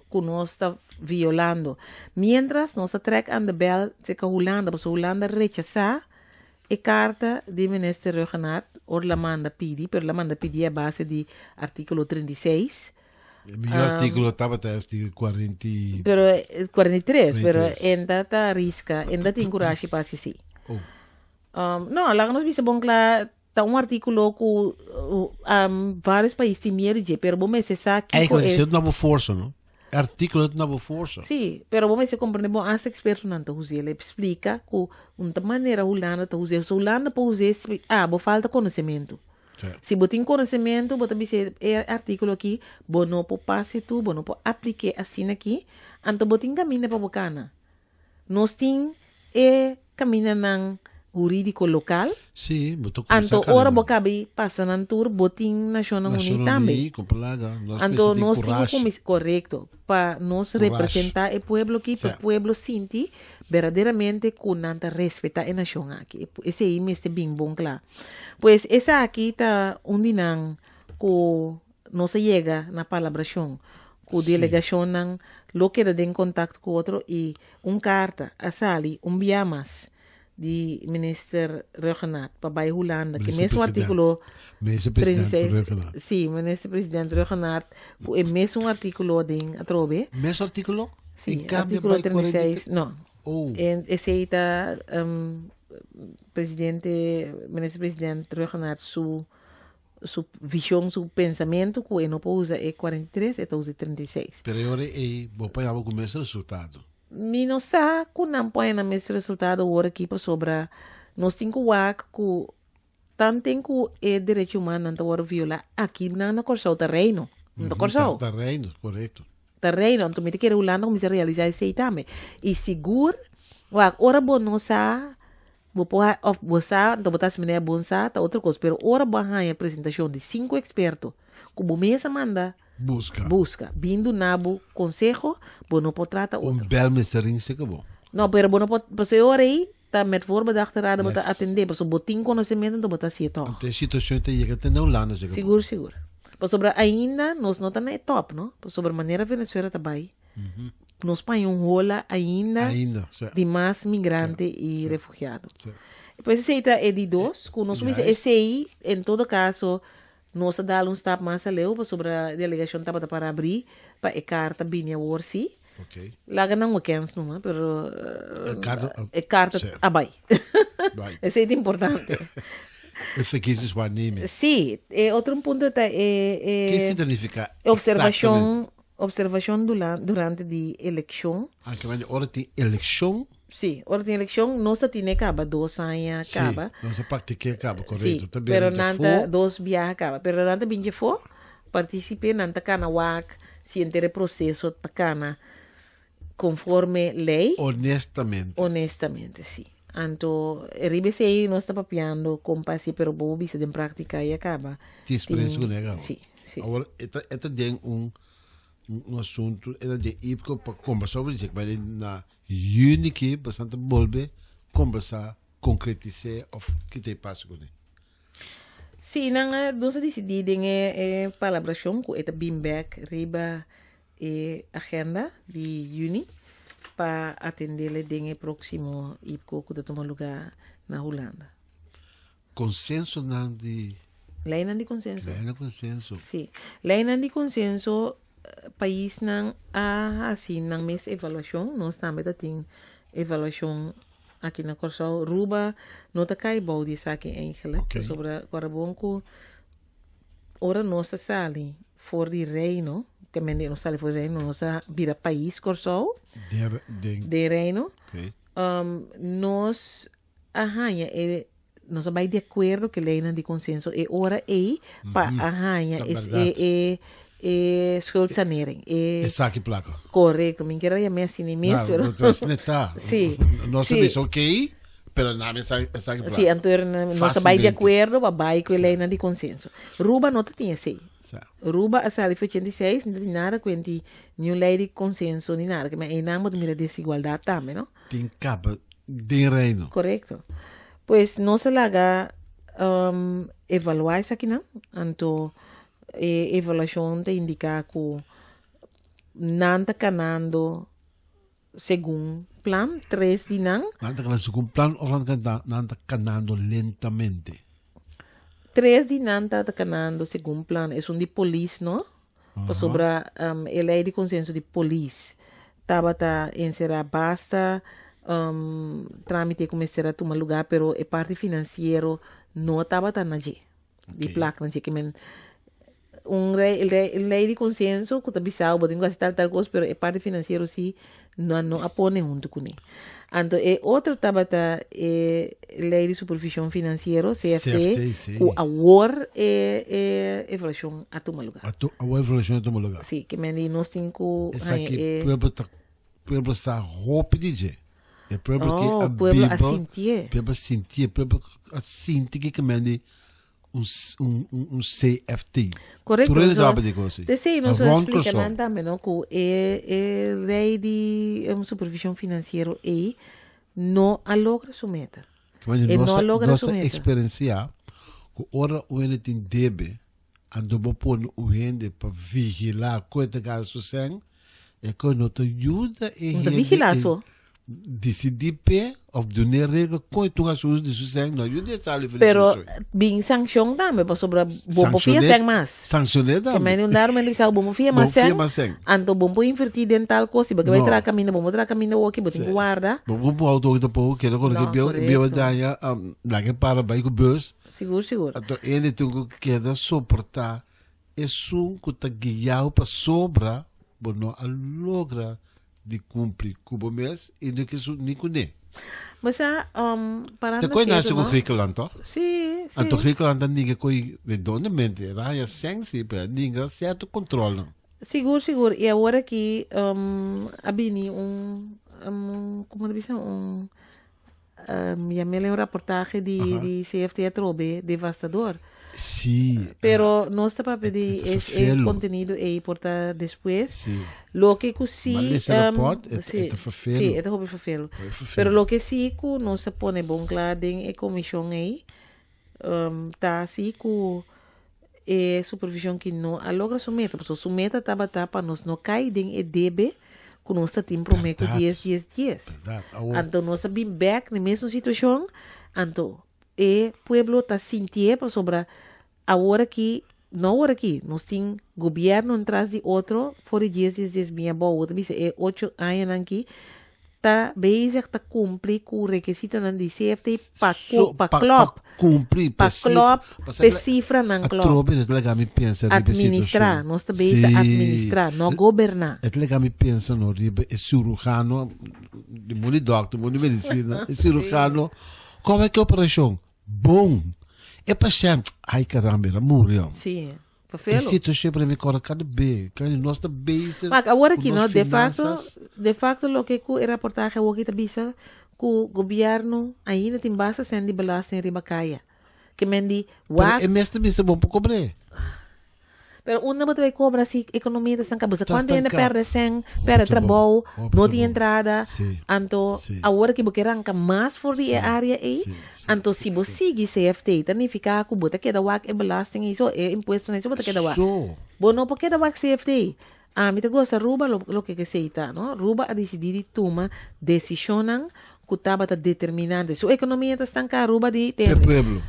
ku nos ta violando. Miéntras nos ta trèk aan de bèl serka Hulanda, pasobra Hulanda rechasá E karta di Minister Rhuggenaath ora la manda pidi, pero la manda pidi a base di artíkulo 36. E mihor artíkulo tabata es di 40 i. Pero 43, pero 43. enta ta riska, enta tin kurashi pa hasi así. Oh. No, laga nos bisa bon kla, ta un artíkulo ku varios pais tin miedu dje, pero bo mester sa kiko Eigenlijk e. esei ta na bo forsa, no? E artíkulo ta na bo forsa. Sí, pero bo mester komprende bon asta ekspertonan ta us'é. El splika ku un ta manera Hulanda ta us'é. So Hulanda por us'é si abo falta konosementu. Sí. Si bo tin konosementu bo ta bisa e artíkulo aki bo no por pasa tur, bo no por aplik'é asina aki, anto bo tin kaminda pa bo kana. Nos tin e kamindanan hurídiko lokal. Sí, bo ta kuminsá Anto kana ora bo nan. kabi pasa nan tur, bo tin Nashonnan Uní Nashonnan tambe. Uní ku plaga. Nos Anto mester tin nos tin ku kurashi. kuminsá, korekto, pa nos Kurashi. representá e pueblo aki, pa e Sí. pueblo sinti berdaderamente ku nan ta respetá e nashon aki. Esei mester bin bon kla. Pues esaki ta un di nan ku Nos a yega na palabrashon ku delegashonnan lo keda den kontakto ku otro i un karta a sali un bia mas di Minister Rhuggenaath pa bai Hulanda ku e mesun artíkulo Minister Presidente Rhuggenaath. Sí, Minister Presidente Rhuggenaath ku e mesun artíkulo den atrobe. Mesun artíkulo? Sí, artíkulo 36, no. Oh. Esei ta Presidente, Minister Presidente Rhuggenaath su su vision, su pensamiento ku e no por usa e 43, e ta usa e 36. Pero e ora ei bo por yama ku mes resultado. Mi no sa ku nan por haña mes resultado awor aki pasobra nos tin ku wak ku tanten ku e derecho humanonan ta wòrdu violá aki nan na Kòrsou ta reino, no ta Kòrsou. Ta reino, korekto. Ta reino, anto mi ta kere Hulanda kuminsá realisá esei tambe. I sigur, wak, ora bo no sa Bo por ha, of bo sa, anto bo ta hasi manera bon sa, ta otro kos. Pero ora bo a haña presentashon di sinku eksperto ku bo mes a manda Buska. buska, bin duna bo konseho, bo no por trata Un otro. bèl mester ring seka bo. No, pero bo no por, pasobra e ora ei ta met voorbedachte raad bo ta Yes. atendé, pasobra bo tin konosementu anto bo ta hasié tòg. Anto e situashon ta yega te na Hulanda seka bo. Sigur, sigur. Pasobra ainda nos no ta na e tòp, no? Pasobra manera Venezuela ta bai, Nos paña un hola ainda Ainda, sí. di mas migrante i refugiado. Sí. Pues esei ta e di dos, ku nos bisa Juist. esei, en todo caso, nos a dal un stap mas aleu pasobra delegashon tabata para abrí pa e karta bini awor sí. Ok. Laga nan un kens numa, pero E karta, e karta sí. a bai. Bai. Esei ta importante. E verkiezingswaarneming. Sí, e otro punto ta e, Ke e significa observashon exactamente? Observashon durante di elekshon. Ah, ke mende ora tin elekshon. Sí, ora tin elekshon nos ta tine kaba dos aña kaba. Sí, nos a praktik'é kaba, korekto. Sí, pero nan ta dos biaha kaba. Pero nan ta bin djefó, partisipe, nan ta kana wak si henter e proseso ta kana konforme lei. Honestamente. Honestamente, sí. Anto, riba esei nos ta papiando kon pa hasi, pero bo bisa den práktika ya kaba. Tin eksperensia ku nan kaba. Sí, sí. Awor, e ta, e ta den un, un asuntu, e ta den IPCO pa kombersá over dje, pero na yüni ki boso ta bolbe kombersá, konkretis'é òf kita e paso kuné. Sí, nan a, nos a disidí den e, e palabrashon ku e ta bin bèk riba e agenda di yüni pa atendele den e próksimo IPCO ku ta tuma lugá na Hulanda. Konsensonan di. Leinan di konsenso. Leinan di konsenso. Sí. Leinan di konsenso, paisnan a hasi nan mes evaluashon. Nos tambe ta tin evaluashon aki na Kòrsou. Ruba no ta kai bou di esaki eigenlijk. Okay. Pasobra kòrda bon ku ora nos a sali for di Reino, ke men di nos sali for di Reino, nos a bira pais Kòrsou. Den, den. Den Reino. Okay. Nos a haña e nos a bai di akuerdo ku e leinan di konsenso e ora ei pa a haña Ta es e bèrdat. e e schuldsanering e E saki plaka. korekto mi kier a yam'é asina mes Claro, pero pero asina ta. Sí, Nos a sí. bisa oké, pero nan e saki e saki plaka. Sí, anto er nos a bai di Fácilmente. akuerdo pa bai ku e Sí. leinan di konsenso. Ruba no ta tin esei. Sa. Ruba a sali for 86, no ta tin nada ku enti niun lei di konsenso ni nada. Ke men einan bo ta mira desigualdat tambe, no? Tin kaba den reino. Korekto. Pues nos a laga um, evaluá esakinan, anto e evaluashon ta indiká ku nan ta kanando segun plan, tres di nan. Nan ta kanando segun plan of nan ta nan ta kanando lentamente? Tres di nan ta kanando segun plan. Esun di polis no, Pasobra e lei di konsenso di polis tabata enserá basta trámite ku mester a tuma lugá, pero e parti finansiero no tabata na dje, di plak na dje. Ke men un rei lei di konsenso ku ta bisa bo tin ku hasi tal tal kos, pero e parti finansiero si nan no a pone huntu kuné. Anto e otro tabata e lei di supervishon finansiero, CFT, CFT, sí. ku awor e e evaluashon a tuma lugá. A to, awor evaluashon a tuma lugá. Sí, ke men di nos tin ku haña Esaki e pueblo ta pueblo sa hopi di dje. E pueblo ke Oh, a pueblo a biba, sintié. pueblo a sintié, pueblo a sinti ke ke men di un, un, un, un CFT. Correcto. Tur hende So, sabe di cosa. Te sei, nos Rond explica Kòrsou. nan tambe, no, ku e, e ley di supervision financiero ei no a logra su meta. Kmane E nos no a, logra nos su a meta. experiencia ku ora un hende tin debe, anto bo pone un hende pa vigila ku e ta gana su sèn, e ku no ta yuda e No ta hende vigila en so. Disidí p'e òf dun'é regla kon e tuma su uso di su sèn, no yuda e sali for di Pero su sèn. bin sankshon tambe pasobra bo por fia Sankshon'é, sèn mas. sankshon'é Ke tambe. mende un dado momento bisa bo por fia Bo mas fia sèn, mas sèn. anto bo por invertí den tal kos, si bo ke bai No. traha kaminda, bo por traha kaminda woki, bo tin ku warda. Bo por pui auto woki tampoko, keda kono ke No, bieu, e bieu a korekto. daña, laga e para bai ku bus. Sigur, sigur. Anto hende tin ku keda soportá esun ku ta guiau pasobra bo no a logra di cumpli cu bo mes y no kier ni cu ne. Bo sa, parando Te koe ketu, nace cu no? Griekenland, toch? Sí, sí. Anto Griekenland a ninga koe redondamente, era haya sensi, pero a ninga cierto controlnan. Sigur, sigur. Y awor aki, a bini un, un, como ta bisa, un, Yamel un raportahe di di CFT atrobe devastador. Sí. Pero nos ta papia di Et, et es e vervelo. contenido ei por ta despues. Sí. Loke ku sí Maar lees e rapport, et, sí, et vervelo. sí, e ta hopi vervelo. Hopi vervelo. Pero loke sí ku nos a pone bon kla den e komishon ei, ta sí ku e supervision ki no a logra su meta, pasobra su meta tabata pa nos no kai den e debe ku nos ta tin promé ku Bèrdat. dies dies dies. Bèrdat. Awor, Anto nos a bin bèk den mesun situashon, anto e pueblo ta sintié pasobra awor aki, no awor aki, nos tin gobièrnu un tras di otro for di dies dies dies bin abou, bo ta bisa e ocho añanan ki. ta bezig ta kumpli ku rekisitonan di CFT pa So, pa klòp. Pa kumpli, Pa klòp, pa p'e sifranan klòp. Atrobe e ta laga mi pensa riba e Administrá, situashon. nos ta bezig ta Sí. administrá, no goberná. E ta laga mi pensa no riba e cirujano, di mundu di dòkter, mundu di medisina, e cirujano, komo e ke operashon? Bon. E pashènt, ai caramba, el a muri. Sí. E Vervelo. situacion para mi kora kada be. Kan nos ta bezig Maar awor ku aki nos no, de facto, finanzas. de facto loke ku e raportahe awor aki ta bisa ku gobierno ainda tin basta sen di belasting riba kaya. Ke men di Pero wak e mes ta bisa bon por kobr'é. Pero unda bo ta bay cobra si economia ta stanca? Bo sa Ta cuanto hende stanca. perde sen, Hopi perde ta bon. trabou, Hopi no ta tin bon. entrada. Sí. Anto Sí. awor ki bo ke ranca mas for di e Sí. area ey, Sí, sí, anto sí, si bo sí. sigui CFT ta nifica cu bo ta keda wak e belasting ey so, e impuestonan ey so bo ta keda wak. So. Bo no por keda wak CFT. Ami ta gosta Aruba lo loke ke esey ta, no? Aruba a dicidi di tuma decisionnan cu tabata determinante. Su economia ta stanca Aruba di P'e tende. pueblo.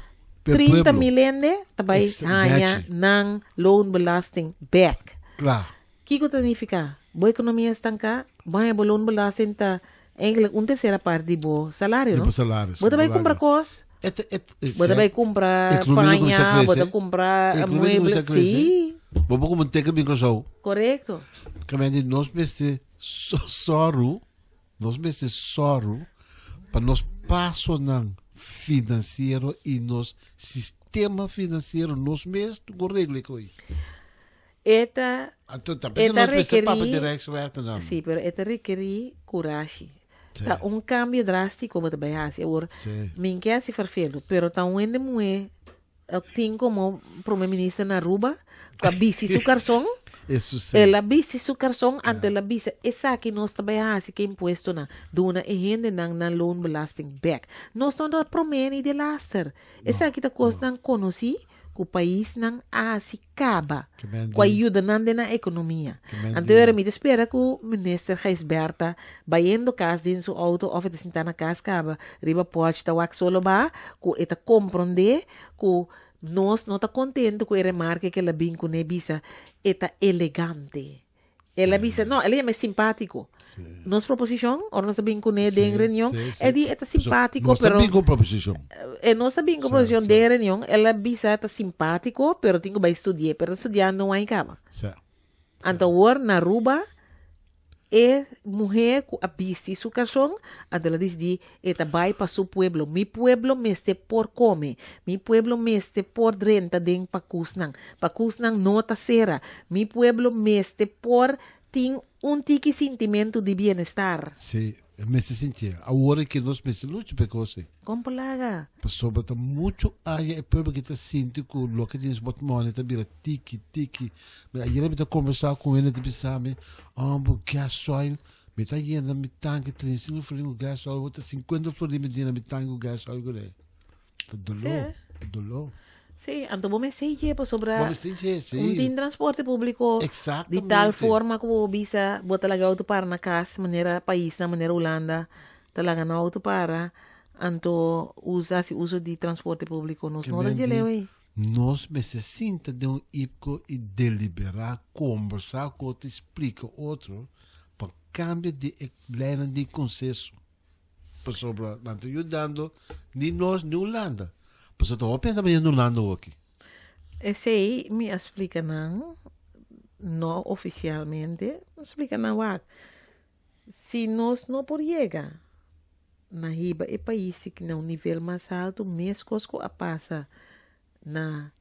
P'e 30 pueblo. mil hende ta bai Ex- haña nechi. nan loonbelasting bek. Kla. Kiko ta nifiká? Bo ekonomia stanká, bo haña bo loonbelasting ta eigenlijk un tersera parti di bo salario, Di no? bo salaris, Bo ta bai bo kumpra laga. kos, Et, et, et, bo ta sè, bai kumpra ekonomia no kuminsá paña, bo ta krese. kumpra Ekonomia no mueble. kuminsá krese. Sí, Bo por kumpra un teken bin Kòrsou. korekto. Kamente nos mester so- sòru Nos mester sòru pa nos pasonan finansiero i nos sistema finansiero nos mes ku regla e koi. E ta Anto ta e p'esei ta nos mester papia rekerí di Rijkswertenan. Sí, pero e ta rekerí kurashi. Sí. Ta un kambio drástiko bo ta bai hasi. Awor, Sí. mi ke hasi ferfelu, pero ta un hende muhé tin komo prome minister na Aruba ku a bisti su karson. Eso sí. El a bisti su karson, anto el a bisa esaki nos ta bai hasi ku e impuestonan, duna e hendenan nan loonbelasting bek. Nos no ta prome ni de laster. Esaki ta kosnan konosí ku paisnan a hasi kaba Ke men ku a di- yuda nan den nan ekonomia. Ke men Anto di- ora mi ta spera ku minister Gijsbertha bayendo kas den su outo òf e ta sintá na kas kaba riba pòrch ta wak solo ba ku e ta komprondé ku nos no ta kontento ku e remarke ku el a bin kuné bisa e ta elegante. El a bisa, no, el a yama e simpátiko. Nos proposishon, ora nos a bin kuné den reunion, e di e ta simpátiko, Nos ta pero bin ku proposishon. E nos ta bin ku proposishon den reunion, el a bisa ta simpátiko, pero tin ku bai studi'é, pero ta studiando un aña kaba. Anto awor na Aruba e muhé ku a bisti su karson, anto el a disidí e ta bai pa su pueblo. Mi pueblo mester por kome, mi pueblo mester por drenta den pakusnan, pakusnan no ta sera, mi pueblo mester por tin un tiki sintimentu di bienestar. Sí, e mester sintié. Awor e ke nos mester lucha pa e kos ei. Kon por laga? Pasobra ta muchu aña e pueblo ki ta sinti ku loke tin su portmone ta bira tiki, tiki. Mi ayera mi ta kombersá ku hende ta bisa mi, Homber, gasoil, mi ta yena mi tanki 35 florin ku gasoil, awor ta 50 florin mi ta yena mi tanki ku gasoil kuné. Ta doló, ta doló. Sí, anto bo mester dje pasobra Bo mester dje, sí. un tin transporte público di Exactamente. tal forma ku bo bisa bo ta laga auto para na kas manera paisnan manera Hulanda ta laga nan auto para anto usa hasi uso di transporte público nos no ta dje leu ei. Nos mester sinta den un ipko i deliberá, kombersá ku otro i splika otro pa kambia di e leinan di konseso. Pasobra nan ta yudando ni nos ni Hulanda. Pasobra ta hopi hende bayendo Hulanda hoki. Esei mi a splika nan, no ofisialmente, mi a splika nan wak, si nos no por yega na hiba e pais aki na un nivel mas haltu meskos ku a pasa na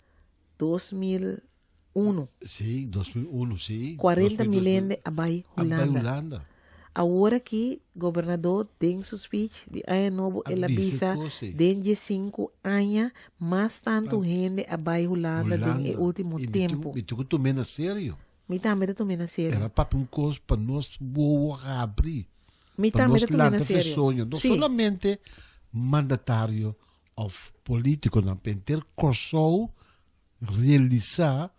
2001. Sí, 2001, sí. 40 mil 2000, hende a bai A bai Hulanda. Hulanda. Awor aki gobernador den su speech di aña nobo A el a bisa bisa kos, sí. den diesinku aña mas tantu hende a bai Hulanda den e Hulanda. ultimo I mi tin, tempu. mi tin ku tum'é na serio. Mi tambe ta tum'é na serio. El a papia un kos pa nos wowo habri. Mi Pa tambe nos ta tum'é na lanta serio. fesoño. No Sí. solamente mandatario of politiconan, pero henter Kòrsou Realisá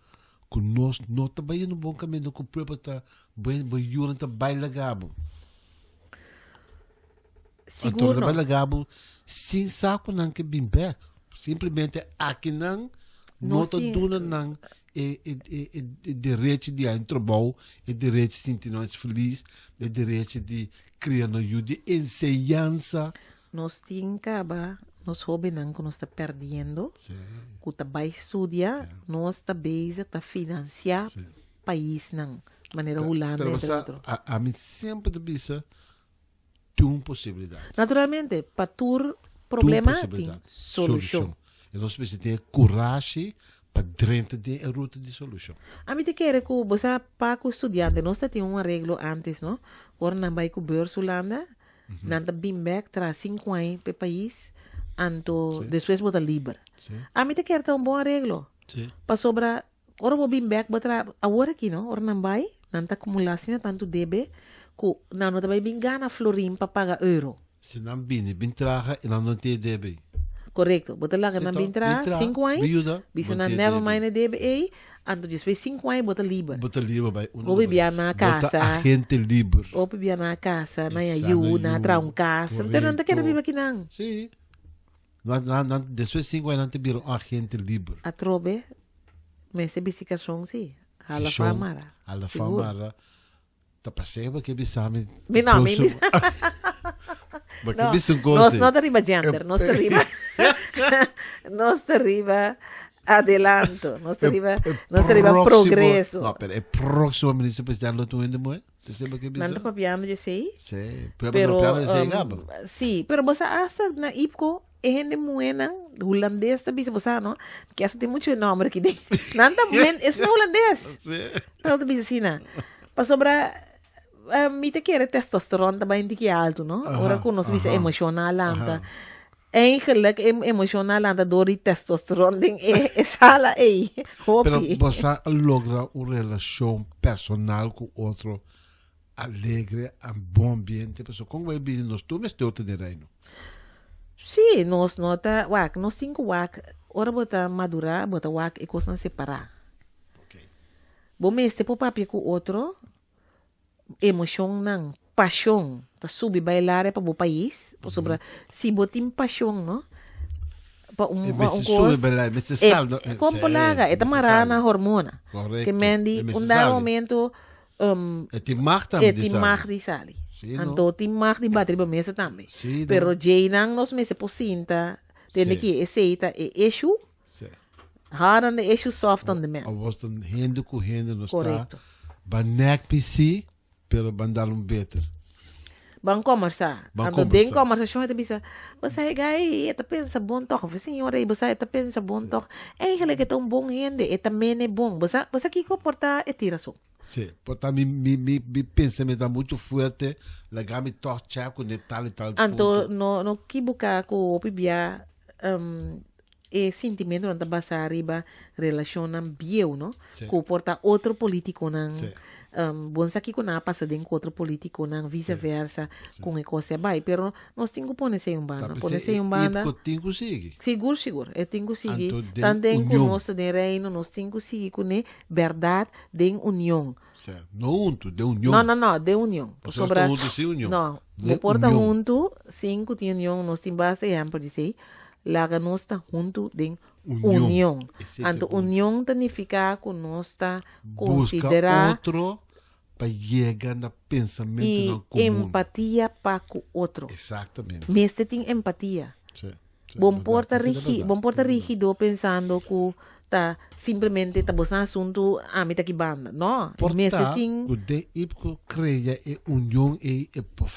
ku nos no ta bai yendo bon kaminda ku prueba ta bai bo yunan ta bai laga bo. Sigur Anto ta bai no. laga bo sin sa ku nan ke bin bek. Simplemente aki nan No ta duna nan e, e, e, e, e derecho di haña trabou, e derecho di sinti nan feliz, e derecho di kria nan yu, di enseñansa. Nos tin kaba nos hobennan ku nos ta perdiendo, ku ta bai studia, nos ta bezig ta finansiá paisnan manera Hulanda Pero entre basta, otro. ami semper ta bisa, tin un posibilidat. Naturalmente, pa tur problema tin solushon. E nos mester tin e kurashi pa drenta den e ruta di solushon. Ami ta kere ku bo sa pa ku studiante nos ta tin un areglo antes no, ora nan bai ku beurs Hulanda, nan ta bin bek tras sinku aña pa e pais, anto despues bo ta liber. Ami ta kere ta un bon areglo, pasobra Ora bo bin bek bo tra awor aki no, ora nan bai, nan ta acumula asina tantu debe cu nan no ta bai bin gana florin pa paga euro. Si nan bini bin traha y nan no tin e debe ey. Corecto, bo ta laga Si nan to, bin bin traha traha, sinku aña, bin yuda, bisa bo nan tin e never debe. mind e debe ey, anto despues sinku aña bo ta liber. Bo ta liber bai unda Bo bo bibia na Bo ta casa. agente liber. Bo bibia na casa, na ya Exacto, yu, na yu, traha un casa, pero nan ta keda correcto. biba akinan. Si. Nan, nan, nan, despues sinku aña nan ta bira un agente liber. Atrobe mester bisti karson si. Hala Fishon, fa mara. Hala fa Sigur. mara. Ta pasé bo ke bisa mi. Mi no, mi próximo- Bo ke No, bisa un kos nos si. no ta riba gender, nos ta riba nos ta riba adelanto, nos ta E- riba e nos ta riba próximo- progreso. No, pero e próximo minister presidente lo tu hende moe. Te sê bo ke Nan bisa? ta papiando dje sei. Sí, pero Pero no papiando dje sei um, gaba. sí, pero bo sa hasta na IPCO e hende muhénan hulandes ta bisa, bo sa no, ke hasta tin mucho nomber aki den. Nan ta men, es no hulandes. Sí. Nan ta bisa asina. Pasobra eh, mi ta kere testosteron ta bai un tiki alto, no? Ora ku nos bisa emoshonal lanta. Eigenlijk e emoshonal lanta door di testosteron den e, e sala ei. Pero Hopi. bo sa logra un relashon personal ku otro alegre, en bon ambiente, pasobra kon bai bini nos tur mester otro den reino. Sí, nos no ta wak, nos tin ku wak, ora bo ta madurá, bo ta wak e kosnan separá. Ok. Bo mester por papia ku otro, emoshonnan, pashon ta subi bai laria pa bo pais, pasobra si bo tin pashon, no, pa un, E pa un mester sube kos, bai laria, mester e, sal, e kon por sí, laga, e ta mester mará sali. na hormona. Correcto. Ke men di E mester un dado sali. momento, um, E tin mag tambe e di tin sali. mag di sali. Sí, no? Anto tin mag di bati riba mesa tambe. Sí, no? Pero djeinan nos mester por sinta, tende Sí. ki esei ta e issue, Sí. hard on the issue, soft on the man. Awor ta hende ku hende nos ta Correcto. ban nek pisi, pero ban dal un beter. Ban kombersá. Ban Anto den kombersá. kombersashon e ta bisa, bo sa e gai e ta pensa bon tòg, of e señora ei bo sa e ta pensa bon tòg. Eigenlijk e ta un bon hende, e ta mene bon. Bo sa, bo sa kiko por ta e tira so. Sí, por ta mi, mi, mi, mi pensamiento ta mucho fuerte, laga mi tòg chèk ku ne tal i tal Anto punto. no no kibuká ku hopi bia um, e sintimentonan ta basá riba relashonnan bieu, no? Sí. Ku por ta otro polítikonan, Sí. bon sa kiko nan a pasa den ku otro polítikonan, vise versa, kon e kos a bai. Pero nos tin ku pone esei un Ta banda, pone p'esei esei e un banda. IPCO tin ku sigui. Sigur, sigur, e tin ku sigui. Anto den Tanten ku union. nos ta den Reino, nos tin ku sigui kuné bèrdat den union. Sea, no huntu, den union. No, no, no, den union. Pasobra nos ta huntu sin union. No, bo Den por ta union. huntu sin ku tin union, nos tin basta ehèmpel di esei. Laga nos ta huntu den Union. union. Esei ta Anto punto. union ta nifiká ku nos ta Buska konsiderá otro pa yega na i pensamentunan komun. empatia pa ku otro. Exactamente. Mester tin empatia. Sí, sí, Bon verdad. por ta Esei ta rigi, verdad. bon por ta Esei ta verdad. rígido pensando ku ta simplemente ta bosnan asuntu, ami ta ki banda. No, Por mester ta tin ku den IPCO krea e union ei e por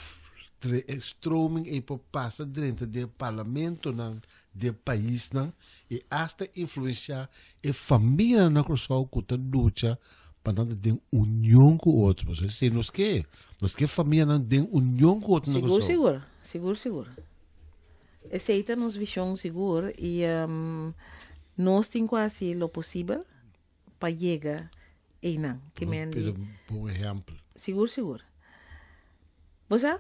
e stroming ei por pasa drenta den e parlamentonan den paisnan i asta influensiá e famianan na Kòrsou ku ta lucha pa nan ta den union ku otro. Pasobra esei nos ke, nos ke famianan den union ku otro na Sigur, Kòrsou. sigur, sigur, sigur. Esei ta nos vishon sigur i nos tin ku hasi lo posibel pa yega einan. Ke Nos men di. pida un bon ehèmpel. Sigur, sigur. Bo sa,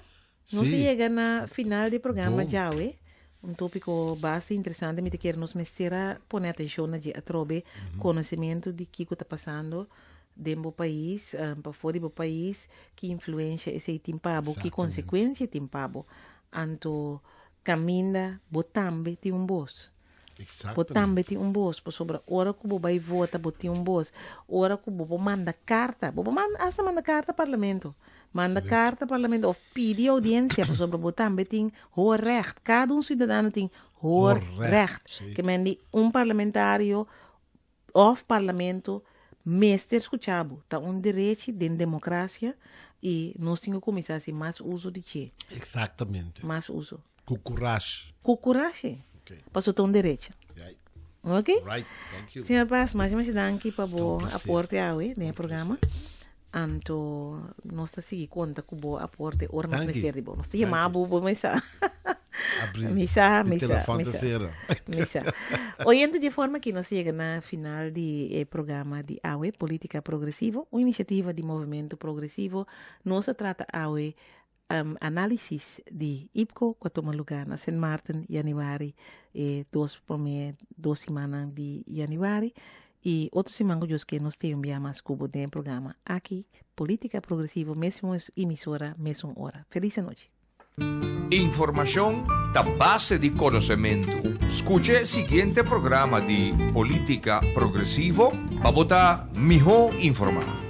nos a Sí. yega na final di programa Bon. djawe. Un tópiko basta interesante. Mi ta kere nos mester a pone atenshon na dje atrobe konosementu di kiko ta pasando den bo pais, pafó di bo pais, ki influensha esei tin pa bo, ki Exactamente. konsekuensia tin pa bo. Anto kaminda bo tambe tin un bos. Bo tambe tin un bos, pasobra ora ku bo bai vota bo tin un bos. Ora ku bo por manda karta, bo por manda asta manda karta parlamento. Manda karta parlamento òf pidi oudiensia, pasobra bo tambe tin hoorrecht. Kada un siudadano tin hoorrecht. Ke men di un parlamentario òf parlamento mester skucha bo. Ta un derechi den demokrasia i nos tin ku kuminsá hasi mas uso di dje. Exactamente. Mas uso. Ku kurashi. Ku kurashi. Okay. Pasobra ta un derecho. Right. Ok? Right, thank you. Señor Paz, masha masha danki pa bo Ta un placer. aporte awe den e programa. Anto nos ta sigui konta ku bo aporte ora nos Danki. mester di bo. Nos ta yama Danki. bo, bo mesa. Abri Misa, mi misa, telefòn ta misa. sera. Misa. Oyente, di e forma aki nos yega na final di e programa di awe, Politica Progresivo, un inisiativa di Movimento Progresivo. Nos a trata awe um, análisis di IPCO ku a tuma lugá na Sint Maarten yanüari, e dos promé dos simannan di yanüari. I otro siman ku Dios ke nos tin un bia mas ku bo den e programa aki, Polítika Progresivo, mesmo emisora, mesun ora. Felis anochi. Informashon ta base di konosementu. Skucha e siguiente programa di Polítika Progresivo pa bo ta mihó informá.